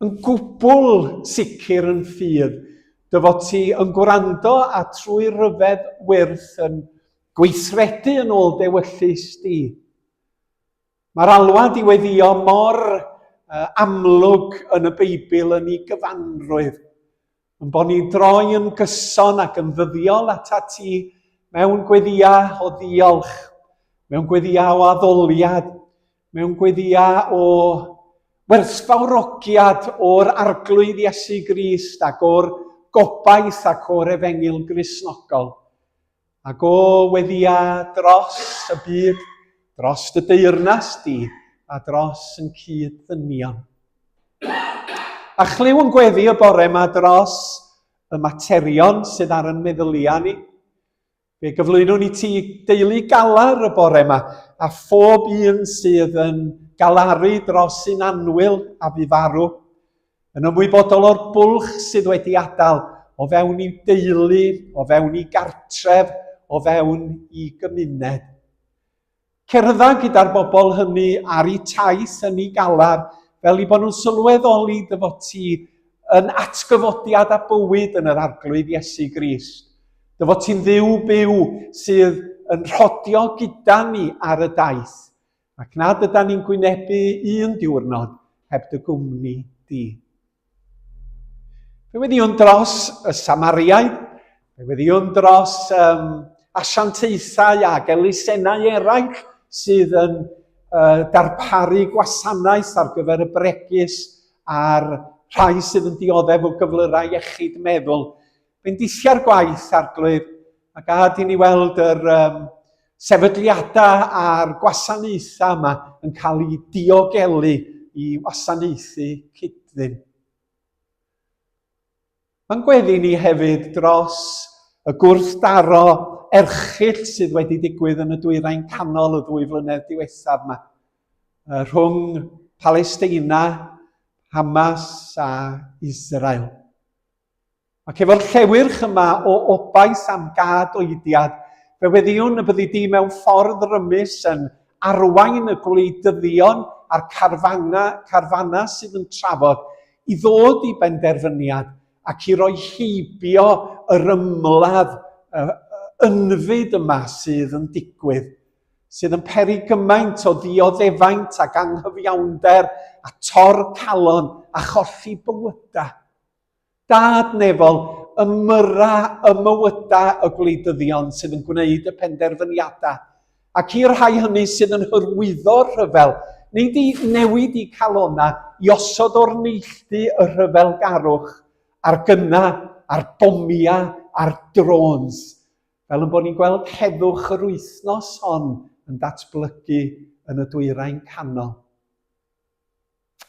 Yn gwbl sicr yn ffydd, dy fod ti yn gwrando a trwy ryfedd wyrth yn gweithredu yn ôl dewyllys di. Mae'r alwad i weddïo mor uh, amlwg yn y Beibl yn ei gyfanrwydd. Yn bod ni'n droi yn gyson ac yn ddyddiol atat ti mewn gweddïau o ddiolch, mewn gweddïau o addoliad, mewn gweddïau o werthfawrogiad o'r Arglwydd Iesu Grist ac o'r gobaith ac o'r efengyl Gristnogol. Ac o weddïa dros y byd, dros dy deyrnas di, a dros yn cyd ddynion. A chlyw yn gweddi y bore yma dros y materion sydd ar yn meddyliau ni. Fe gyflwynwn i ti deulu galar y bore yma, a phob un sydd yn galaru dros un annwyl a fu farw. Yn ymwybodol o'r bwlch sydd wedi adael o fewn i deulu, o fewn i gartref, o fewn i gymuned. Cerdda gyda'r bobl hynny ar eu taith yn eu galar, fel i bod nhw'n sylweddoli dy fod ti yn atgyfodiad a bywyd yn yr Arglwydd Iesu Grist. Dy fod ti'n ddiw byw sydd yn rhodio gyda ni ar y daith. Ac nad ydan ni'n gwynebu un diwrnod heb dy gwmni di. Fe weddïwn dros y Samariaid, fe weddïwn dros um, asiantaethau ac elusennau eraill sydd yn uh, darparu gwasanaeth ar gyfer y bregus a'r rhai sydd yn dioddef o gyflyrau iechyd meddwl. Bendithia'r gwaith, Arglwydd, a gad i ni weld yr um, sefydliadau a'r gwasanaethau yma yn cael eu diogelu i wasanaethu cyd-ddyn. Mae'n gweddi ni hefyd dros y gwrthdaro erchyll sydd wedi digwydd yn y dwyrain canol y ddwy flynedd diwethaf yma. Rhwng Palesteina, Hamas a Israel. Ac efo'r llewyrch yma o obaith am gad oediad, fe weddïwn y byddi di mewn ffordd rymus yn arwain y gwleidyddion a'r carfana, carfana sydd yn trafod i ddod i benderfyniad ac i roi heibio yr ymladd ynfyd yma sydd yn digwydd, sydd yn peri gymaint o ddioddefaint ac anghyfiawnder a tor calon a cholli bywydau. Dad nefol, ymyrra ym mywydau y gwleidyddion sydd yn gwneud y penderfyniadau, ac i'r rhai hynny sydd yn hyrwyddo'r rhyfel, nid i newid i calonau, i osod o'r neilltu y rhyfelgarwch, a'r gynnau, a'r bomiau, a'r drones, fel yn bod ni'n gweld heddwch yr wythnos hon yn datblygu yn y dwyrain canol.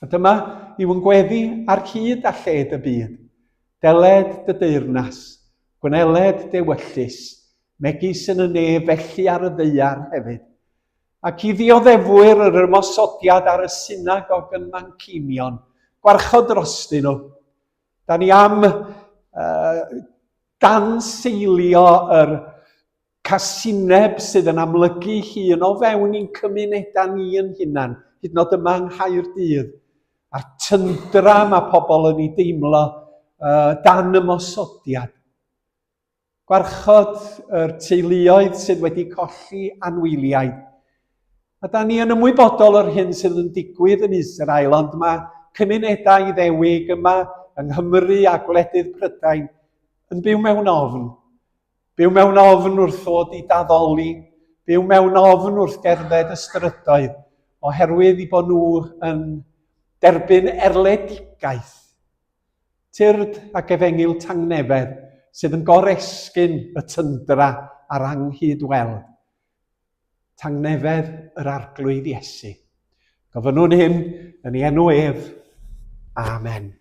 A dyma yw yn gweddi ar hyd a lled y byd. Deled dy deyrnas, gwneled dewyllys, megis yn y nef felly ar y ddaear hefyd. Ac i ddioddefwyr yr ymosodiad ar y synagog yn Manceinion, gwarchod drostyn nhw. Da ni am uh, danseilio yr Casineb sydd yn amlygu hun o fewn i'n cymunedau ni yn hunan, hyd yn oed yma yng Nghaerdydd, a'r tyndra mae pobl yn ei deimlo uh, dan ymosodiad. Gwarchod yr teuluoedd sydd wedi colli anwyliaid. A da ni yn ymwybodol o'r hyn sydd yn digwydd yn Israel, ond mae cymunedau Iddewig yma yng Nghymru a gwledydd Prydain yn byw mewn ofn. Byw mewn ofn wrth ddod i daddoli, byw mewn ofn wrth gerdded y strydoedd, oherwydd i bod nhw yn derbyn erledigaeth. Tyrd ac efengyl tangnefedd sydd yn goresgyn y tyndra a'r anghyd-weld. Tangnefedd yr Arglwydd Iesu. Gofynnwn hyn yn ei enw ef. Amen.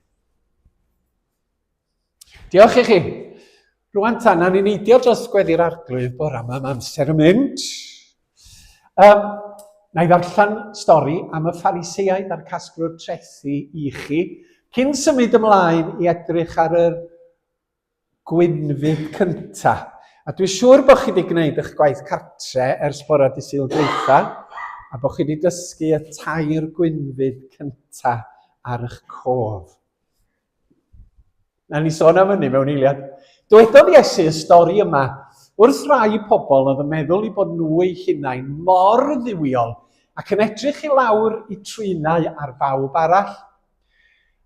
Diolch i chi. Rwan ta, na ni'n neidio dros gweddi'r arglwydd bore yma, mae amser yn mynd. Um, na i ddarllen stori am y Phariseaid a'r casglwr trethi i chi, cyn symud ymlaen i edrych ar yr gwynfyd cynta. A dwi'n siŵr bod chi wedi gwneud eich gwaith cartre ers bore dy Sul dwytha, a bod chi wedi dysgu y tair gwynfyd cynta ar eich cof. Na ni sôn am hynny mewn eiliad. Dywedodd Iesu y stori yma wrth rai pobl oedd yn meddwl i bod nhw eu hunain mor dduwiol ac yn edrych i lawr i trwynau ar bawb arall.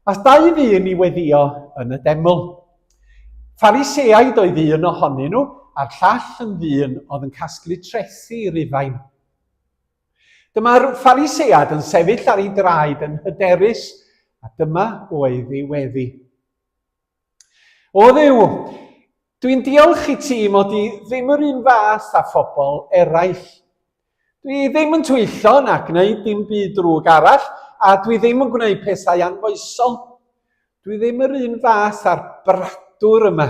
Ath dau ddyn i weddio yn y deml. Phariseaid oedd un ohonyn nhw, a'r llall yn ddyn oedd yn casglu trethi i Rufain. Dyma'r Pharisead yn sefyll ar ei draed yn hyderus, a dyma oedd ei weddi. O Dduw, dwi'n diolch i ti mod i ddim yr un fath â phobl eraill. Dwi ddim yn twyllo na gwneud dim byd drwg arall, a dwi ddim yn gwneud pethau anfoesol. Dwi ddim yr un fath â'r bradwr yma.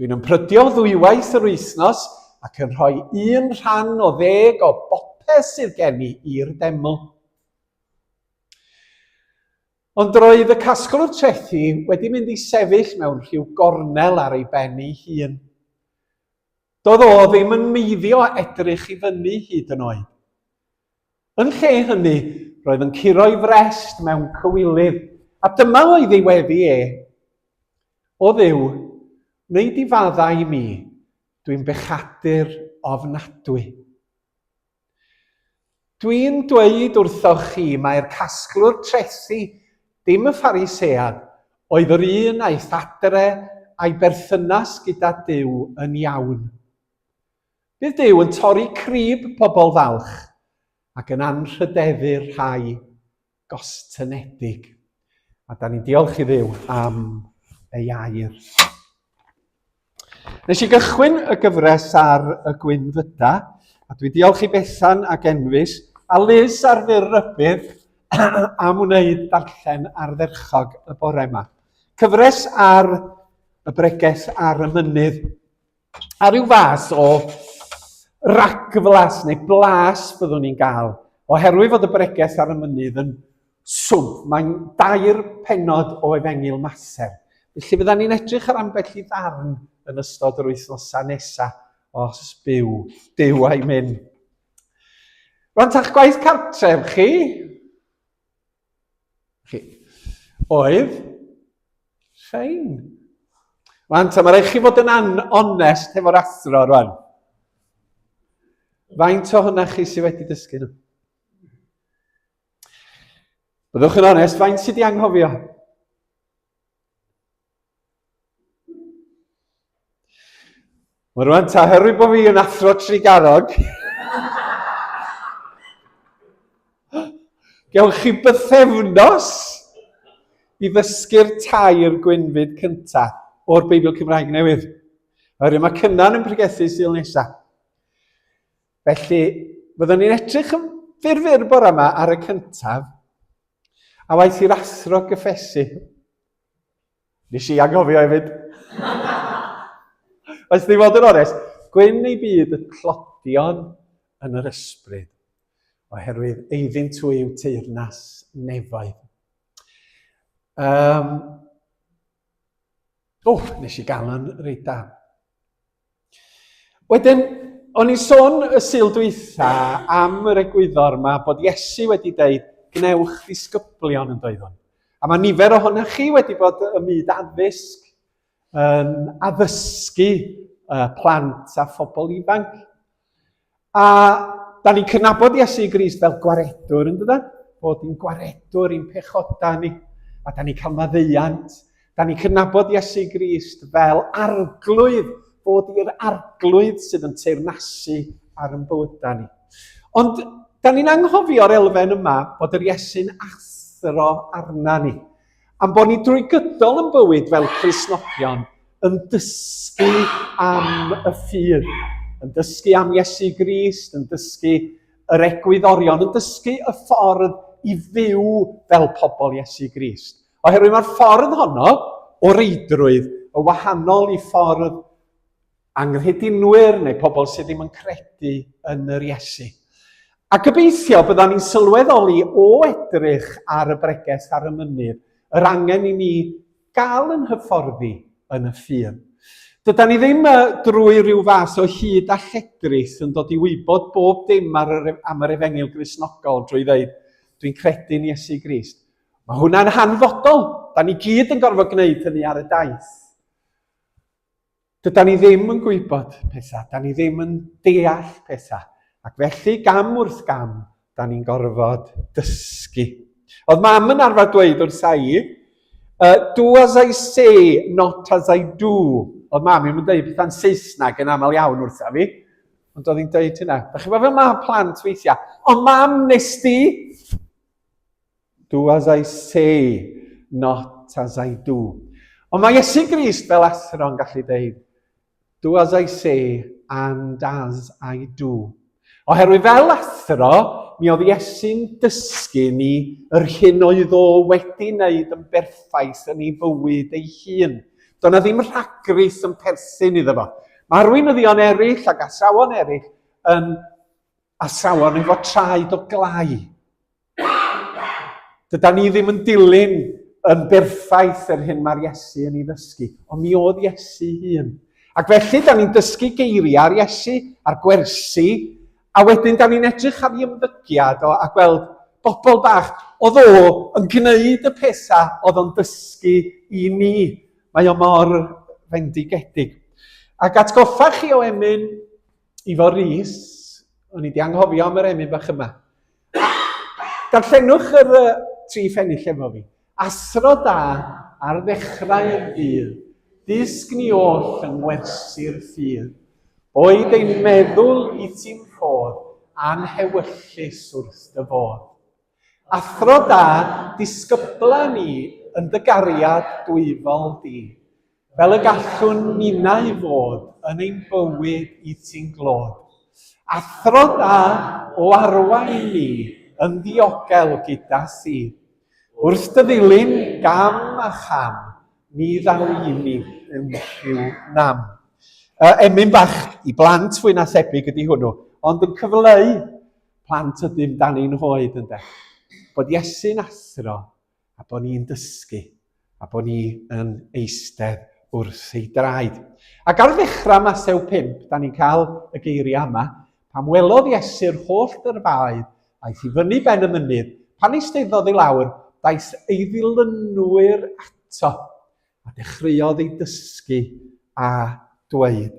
Dwi'n ymprydio ddwywaith yr wythnos ac yn rhoi un rhan o ddeg o bopeth sydd gen i i'r deml. Ond roedd y casglwr trethi wedi mynd i sefyll mewn rhyw gornel ar ei ben ei hun. Doedd o ddim yn meiddio edrych i fyny hyd yn oed. Yn lle hynny, roedd yn curo'i frest mewn cywilydd, a dyma oedd ei weddi e. O Dduw, wnei di faddau i mi, dwi'n bechadur ofnadwy. Dwi'n dweud wrthoch chi mae'r casglwr trethi, dim y Pharisead, oedd yr un aeth adre a'i berthynas gyda Duw yn iawn. Bydd Duw yn torri crib pobl falch ac yn anrhydeddu'r rhai gostynedig. A da ni'n diolch i Dduw am ei air. Nes i gychwyn y gyfres ar y gwynfyda, a dwi diolch i Bethan ac Enfys a Liz ar fyr rybudd am wneud darllen ardderchog y bore yma. Cyfres ar y bregeth ar y mynydd. A rhyw fas o ragflas neu blas byddwn ni'n gael, oherwydd fod y bregeth ar y mynydd yn swmp. Mae'n dair pennod o Efengyl Mathew. Felly fyddan ni'n edrych ar ambell i ddarn yn ystod yr wythnosau nesaf, os byw Duw a'i myn. Rwan ta'ch gwaith cartref chi, chi, oedd rhain. Rwan ta, mae rhaid chi fod yn onest hefo'r athro rwan. Faint ohonoch chi sydd wedi dysgu nhw? Byddwch yn onest, faint sydd wedi anghofio? Mae rwan ta, herwydd bod fi yn athro trugarog, gewch chi bythefnos i ddysgu'r tair gwynfyd cyntaf o'r Beibl Cymraeg Newydd. Oherwydd mae Cynan yn pregethu Sul nesaf. Felly, fyddwn ni'n edrych yn fyr fyr bore yma ar y cyntaf, a waeth i'r athro gyffesu. Nes i anghofio hefyd. Oes ni fod yn onest, gwyn ei byd y tlodion yn yr ysbryd, oherwydd eiddynt hwy yw teyrnas nefoedd. Um, oh, nes i gael yn reit da. Wedyn, o'n i'n sôn y Sul dwytha am yr egwyddor yma bod Iesu wedi deud, gwnewch ddisgyblion yn doedd o'n. A mae nifer ohonoch chi wedi bod ym myd addysg, yn addysgu plant a phobl ifanc. A da ni'n cydnabod Iesu Grist fel gwaredwr, yn dydan? Bod yn gwaredwr i'n pechodau ni, a da ni'n cael maddeuant. Da ni'n cydnabod Iesu Grist fel arglwydd, bod i'r arglwydd sydd yn teyrnasu ar yn bywydau ni. Ond da ni'n anghofio'r elfen yma bod yr Iesu'n athro arna ni. Am bod ni drwy gydol yn bywyd fel Cristnogion yn dysgu am y ffydd, yn dysgu am Iesu Grist, yn dysgu yr egwyddorion, yn dysgu y ffordd i fyw fel pobl Iesu Grist. Oherwydd mae'r ffordd honno o reidrwydd yn wahanol i ffordd anghredinwyr neu pobl sydd ddim yn credu yn yr Iesu. A gobeithio byddan ni'n sylweddoli o edrych ar y bregeth ar y mynydd yr angen i ni gael yn hyfforddi yn y ffydd. Dydan ni ddim drwy ryw fath o hud a lledrith yn dod i wybod bob dim ar yr, am yr efengyl Gristnogol drwy ddeud, dwi'n credu'n Iesu Grist. Mae hwnna'n hanfodol. Da ni gyd yn gorfod gwneud hynny ar y daith. Dydan ni ddim yn gwybod pethau, da ni ddim yn deall pethau, ac felly gam wrth gam, da ni'n gorfod dysgu. Oedd mam yn arfer dweud wrtha i, uh, do as I say, not as I do. Oedd mam i'n dweud pethau'n Saesneg yn aml iawn wrtha fi, ond oedd hi'n dweud hynna. Da chi'n fel mae plant weithiau, ond mam nes di? Do as I say, not as I do. Ond mae Iesu Grist fel athro yn gallu deud, do as I say and as I do. Oherwydd fel athro, mi oedd Iesu'n dysgu ni yr hyn oedd o wedi wneud yn berffaith yn ei fywyd ei hun. Doedd na ddim rhagrith yn perthyn iddo fo. Mae arweinyddion eraill ac athrawon eraill yn athrawon efo traed o glai. Dyda ni ddim yn dilyn yn berffaith yr hyn mae'r Iesu yn ei ddysgu, ond mi oedd Iesu hun. Ac felly, da ni'n dysgu geiriau ar Iesu, a'r gwersi, a wedyn da ni'n edrych ar ei ymddygiad o a gweld bobl bach, oedd o yn gwneud y pethau oedd o'n dysgu i ni. Mae o mor fendigedig. Ac atgoffa chi o emyn Ifor Rees, o'n i wedi anghofio am yr emyn bach yma. Darllenwch yr uh, tri phennill efo fi. Athro da ar ddechrau'r dydd, dysg ni oll yng ngwersi'r ffydd. Boed ein meddwl i ti'n rhodd, a'n hewyllys wrth dy fodd. Athro da, disgybla ni yn dy gariad dwyfol di, fel y gallwn ninnau fod yn ein bywyd i ti'n glod. Athro da, o arwain ni yn ddiogel gyda thi. Wrth dy ddilyn gam a cham, ni ddaw i ni unrhyw nam. Emyn bach i blant fwy na thebyg ydy hwnnw, ond yn cyfleu plant ydym dan ein hoed ynde. Bod Iesu'n athro a bod ni'n dysgu a bod ni yn eistedd wrth ei draed. Ac ar ddechrau Mathew 5, da ni'n cael y geiriau yma, pam welodd Iesu'r holl dyrfaoedd, aeth i fyny ben y mynydd, pan eisteddodd i lawr, daeth ei ddilynwyr ato, a dechreuodd ei dysgu a dweud.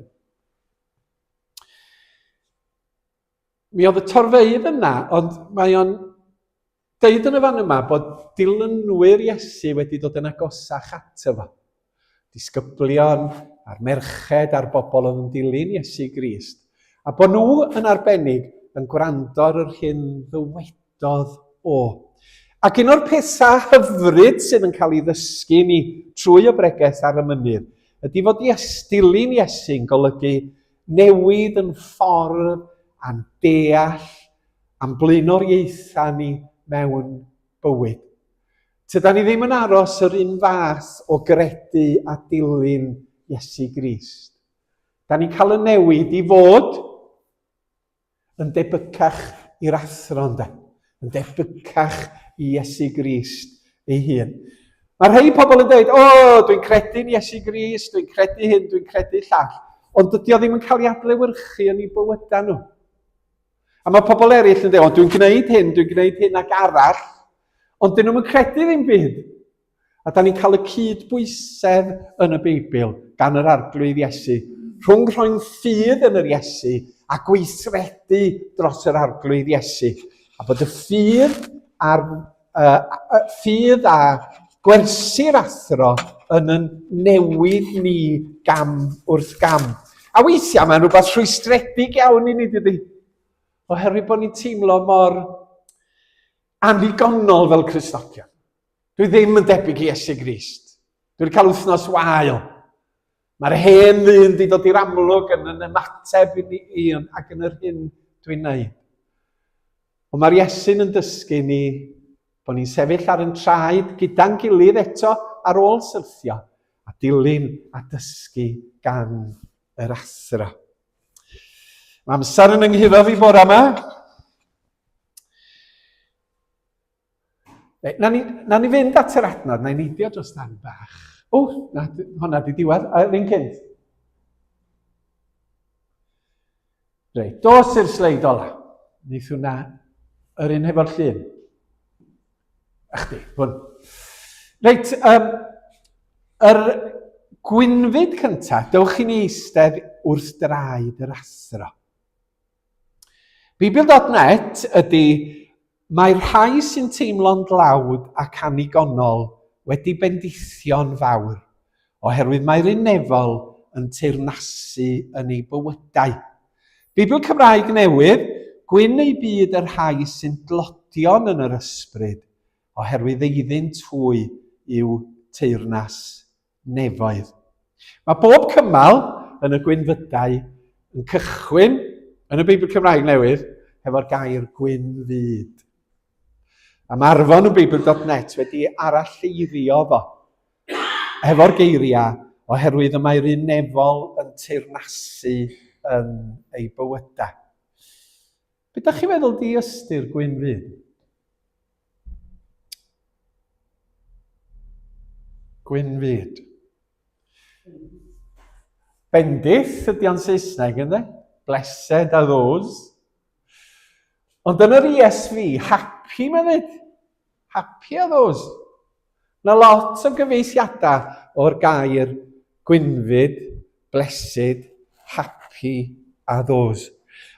Mi oedd y torfeydd yna, ond mae o'n deud yn y fan yma bod dilynwyr Iesu wedi dod yn agosach ato fo. Disgyblion a'r merched a'r bobl oedd yn dilyn Iesu Grist. A bod nhw yn arbennig yn gwrando ar yr hyn ddywedodd o. Ac un o'r pethau hyfryd sydd yn cael ei ddysgu ni trwy y bregeth ar y mynydd ydy fod Ies, dilyn Iesu'n golygu newid yn ffordd a'n deall a'n blaenoriaethau ni mewn bywyd. Tydan ni ddim yn aros yr un fath o gredu a dilyn Iesu Grist. Da ni'n cael y newid i fod yn debycach i'r athro, ynde? Yn debycach i Iesu Grist ei hun. Mae rhai pobl yn dweud, o, oh, dwi'n credu'n Iesu Grist, dwi'n credu hyn, dwi'n credu llall. Ond dydy o ddim yn cael ei adlewyrchu yn eu bywydau nhw. A mae pobl eraill yn dweud, o, dwi'n gwneud hyn, dwi'n gwneud hyn ac arall, ond dyn nhw'n credu ddim byd. A da ni'n cael y cyd-bwysedd yn y Beibl gan yr Arglwydd Iesu, rhwng rhoi'n ffydd yn yr Iesu a gweithredu dros yr Arglwydd Iesu. A bod y ffydd a'r uh, ffydd a gwersi'r athro yn yn newid ni gam wrth gam. A weithiau mae'n rhywbeth rhwystredig iawn i ni, dydy? Oherwydd bod ni'n teimlo mor annigonol fel Cristnogion. Dwi ddim yn debyg i Iesu Grist. Dwi wedi cael wythnos wael. Mae'r hen ddyn wedi dod i'r amlwg yn yn ymateb i ni ac yn yr hyn dwi'n neud. Ond mae'r Iesu'n yn dysgu ni bod ni'n sefyll ar yn traed gyda'n gilydd eto ar ôl syrthio a dilyn a dysgu gan yr athro. Mae amser yn ynghuro fi bore yma. Reit, na ni, na ni fynd at yr adnod, na i neidio dros dan bach. O, na, hwnna di diwedd, a un cynt. Reit, dos i'r sleid ola. Neith hwnna yr un hefo'r llun. A chdi, hwn. Reit, um, yr gwynfyd cyntaf, dewch i ni eistedd wrth draed yr athro. Beibl.net ydy Mae'r rhai sy'n teimlo'n dlawd ac annigonol wedi bendithio'n fawr, oherwydd mae'r Un Nefol yn teyrnasu yn eu bywydau. Beibl Cymraeg Newydd, Gwyn eu byd y rhai sy'n dlodion yn yr ysbryd, oherwydd eiddynt hwy yw teyrnas nefoedd. Mae bob cymal yn y gwynfydau yn cychwyn yn y Beibl Cymraeg Newydd hefo'r gair gwynfyd. A mae Arfon yn Beibl.net wedi aralleirio fo hefo'r geiriau oherwydd y mae'r un nefol yn teyrnasu yn ei bywydau. Be da chi'n meddwl di ystyr gwynfyd? Gwynfyd. Bendith ydy o'n Saesneg, ynddo? Blessed are those. Ond yn yr ESV, happy mae'n dweud. Happy are those. Mae lot o gyfeithiadau o'r gair gwynfyd, blessed, happy a those.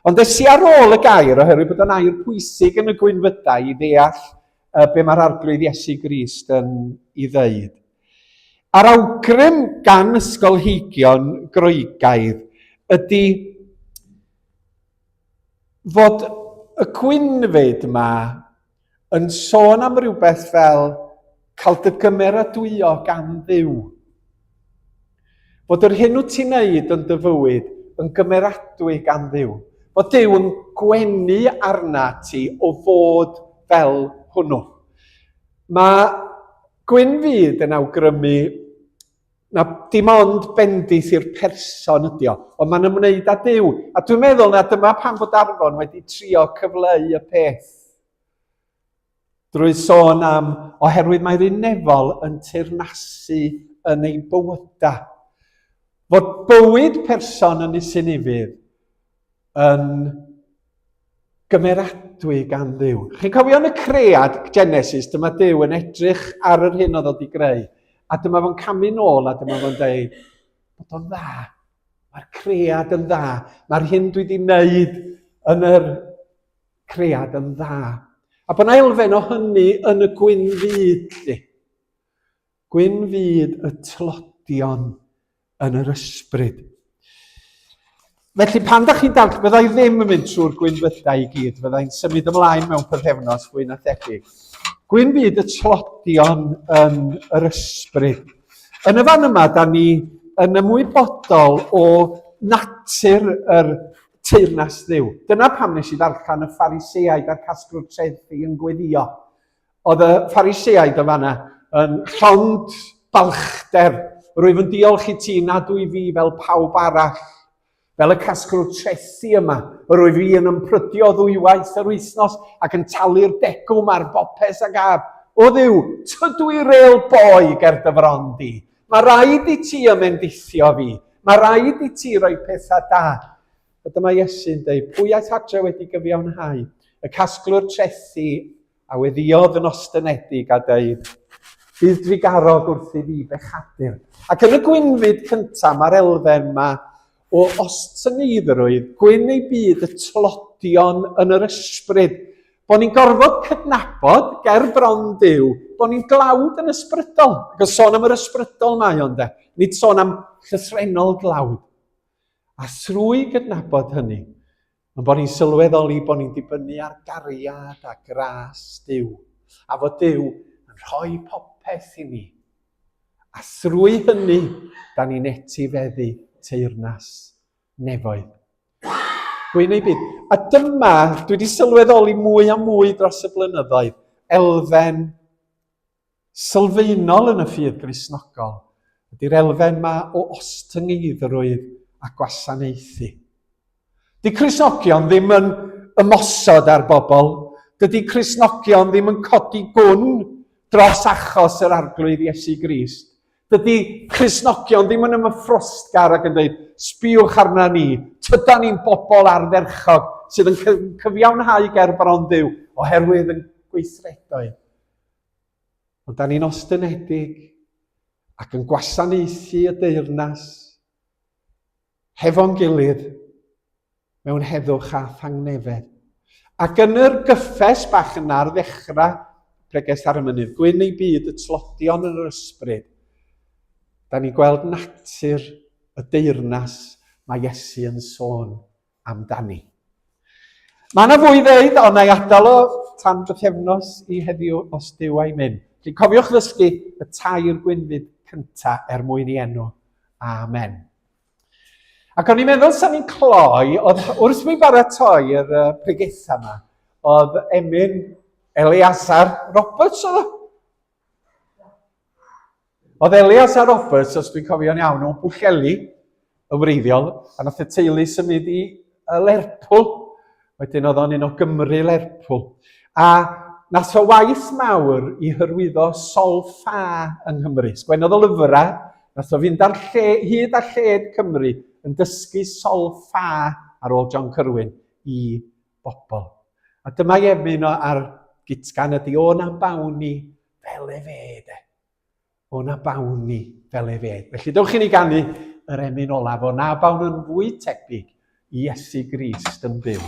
Ond es i ar ôl y gair oherwydd bod o'n air pwysig yn y gwynfydau i ddeall uh, be mae'r Arglwydd Iesu Grist yn ei ddeud. A'r awgrym gan ysgolheigion Groegaidd ydy fod y gwynfyd yma yn sôn am rywbeth fel cael dy gymeradwyo gan Dduw. Fod yr hyn wyt ti'n neud yn dy fywyd yn gymeradwy gan Dduw. Fod Duw yn gwenu arna ti o fod fel hwnnw. Mae Gwyn Fyd yn awgrymu Na, dim ond bendith i'r person ydi o, ond mae'n ymwneud â Duw. A dwi'n meddwl na dyma pam fod Arfon wedi trio cyfleu y peth. Drwy sôn am, oherwydd mae'r un nefol yn teyrnasu yn ei bywydau. Fod bywyd person yn isyn ufudd yn gymeradwy gan Dduw. Chi'n cofio yn y cread, Genesis, dyma Duw yn edrych ar yr hyn oedd wedi greu, a dyma fo'n camu nôl a dyma fo'n dweud bod o'n dda. Mae'r cread yn dda. Mae'r hyn dwi wedi wneud yn yr cread yn dda. A bod yna elfen o hynny yn y gwyn fyd, lli. Gwyn fyd y tlodion yn yr ysbryd. Felly pan da chi'n darllen, fydda i ddim yn mynd trwy'r gwynfydau i gyd, fydda i'n symud ymlaen mewn pythefnos fwy na thebyg. Gwyn fyd y tlodion yn yr ysbryd. Yn y fan yma, da ni yn ymwybodol o natur yr teyrnas Dduw. Dyna pam nes i ddarllen y Phariseaid a'r casglwr trethi yn gweddio. Oedd y Phariseaid yn fanna yn llond balchder. Rwyf yn diolch i ti nad wyf fi fel pawb arall, fel y casglwr trethi yma. Yr wyf fi yn ymprydio ddwywaith yr wythnos ac yn talu'r degwm ar bopeth a gaf. O Dduw, tydw i real boi ger dy fron di. Mae rhaid i ti ymendithio fi. Mae rhaid i ti roi pethau da. A dyma Iesu'n dweud, pwy aeth adre wedi gyfiawnhau? Y casglwr trethi a weddïodd yn ostynedig a dweud, Bydd drugarog wrth i fi bechadur. Ac yn y gwynfyd cyntaf mae'r elfen yma o ostyneiddrwydd, gwyn ei byd y tlodion yn yr ysbryd, bod ni'n gorfod cydnabod ger bron Duw, bod ni'n glawd yn ysbrydol. Ac os sôn am yr ysbrydol mae o'n de, nid sôn am llythrennol glawd. A thrwy gydnabod hynny, Ond bod ni'n sylweddoli bod ni'n dibynnu ar gariad a gras Duw, a fod Duw yn rhoi popeth i ni. A thrwy hynny, da ni'n etifeddu teyrnas nefoedd. Gwyn ei byd. A dyma, dwi wedi sylweddoli mwy a mwy dros y blynyddoedd, elfen sylfaenol yn y ffydd Gristnogol ydy'r elfen ma o ostyngeiddrwydd a gwasanaethu. Di Cristnogion ddim yn ymosod ar bobl, dydy Cristnogion ddim yn codi gwn dros achos yr Arglwydd Iesu Grist. Dydy Cristnogion ddim yn ymffrostgar ac yn dweud, sbiwch arna ni, tydan ni'n bobl ardderchog sydd yn cyfiawnhau ger bron Dduw oherwydd yn gweithredoedd. Ond da ni'n ostynedig ac yn gwasanaethu y deyrnas hefo'n gilydd mewn heddwch a thangnefedd. Ac yn yr gyffes bach yna ar ddechrau pregeth ar y mynydd, gwyn ei byd y tlodion yn yr ysbryd, da ni'n gweld natur y deyrnas mae Iesu yn sôn amdani. Mae yna fwy i ddeud, ond na i adael o tan bythefnos i heddiw os Duw a'i mynd. Felly cofiwch ddysgu y tair gwynfyd cynta er mwyn i enw. Amen. Ac o'n i'n meddwl sa'n ni'n cloi, oedd wrth mi baratoi yr pregetha yma, oedd emyn Eleazar Roberts oedd o? Oedd Elias a Roberts, os dwi'n cofio'n iawn, o Bwllheli yn wreiddiol, a nath y teulu symud i Lerpwl. Wedyn oedd o'n un o Gymru Lerpwl. A nath o waith mawr i hyrwyddo sol-ffa yng Nghymru. Sgwennodd o lyfrau, nath o fynd ar lle, hyd a lled Cymru yn dysgu sol-ffa ar ôl John Curwen i bobl. A dyma i emyn o ar gitgan ydi o na bawn ni fel e fe, de. O na bawn ni fel e fe. Felly dewch i ni ganu yr emyn olaf o na bawn yn fwy tebyg i Iesu Grist yn byw.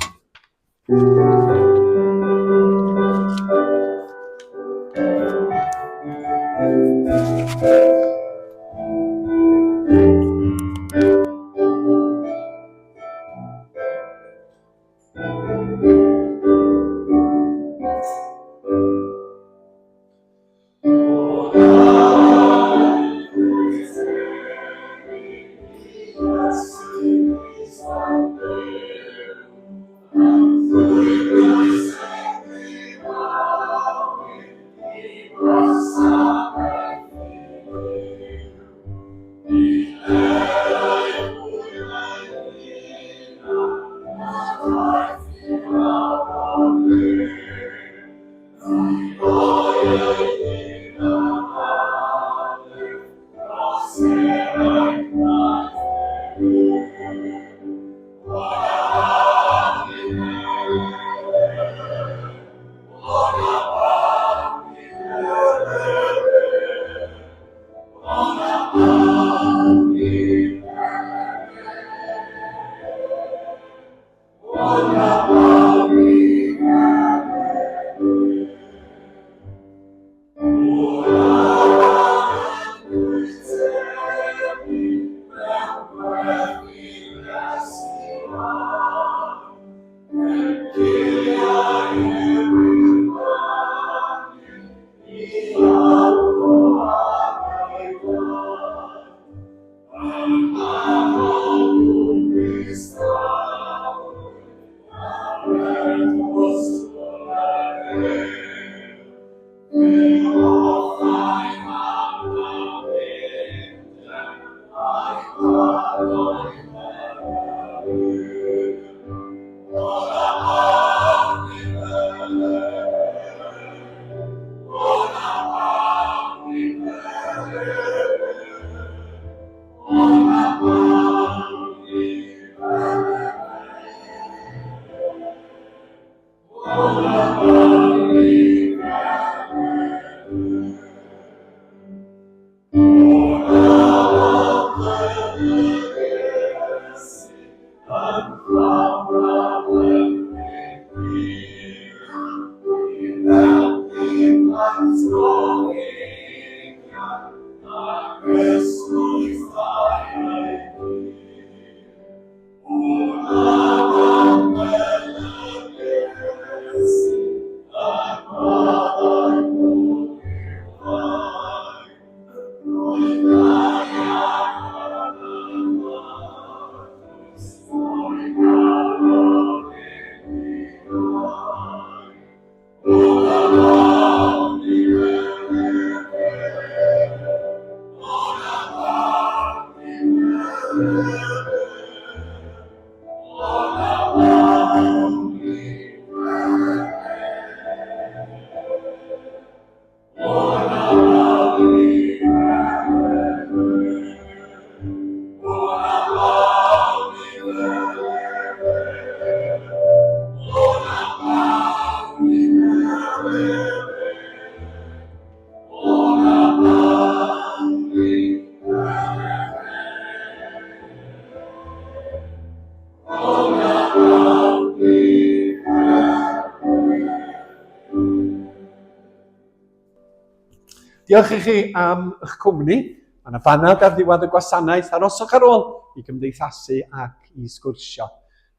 Diolch i chi am eich cwmni. Mae yna banad ar ddiwedd y gwasanaeth. Aroswch ar ôl i gymdeithasu ac i sgwrsio.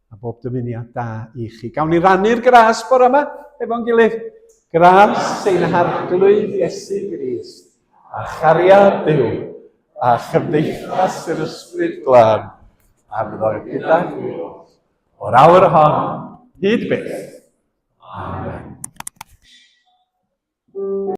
A bob dymuniad da i chi. Gawn ni rannu'r gras bore yma efo'n gilydd. Gras ein Harglwydd Iesu Grist a chariad Duw a chymdeithas yr Ysbryd Glân a fyddo gyda chi o'r awr hon hyd byth.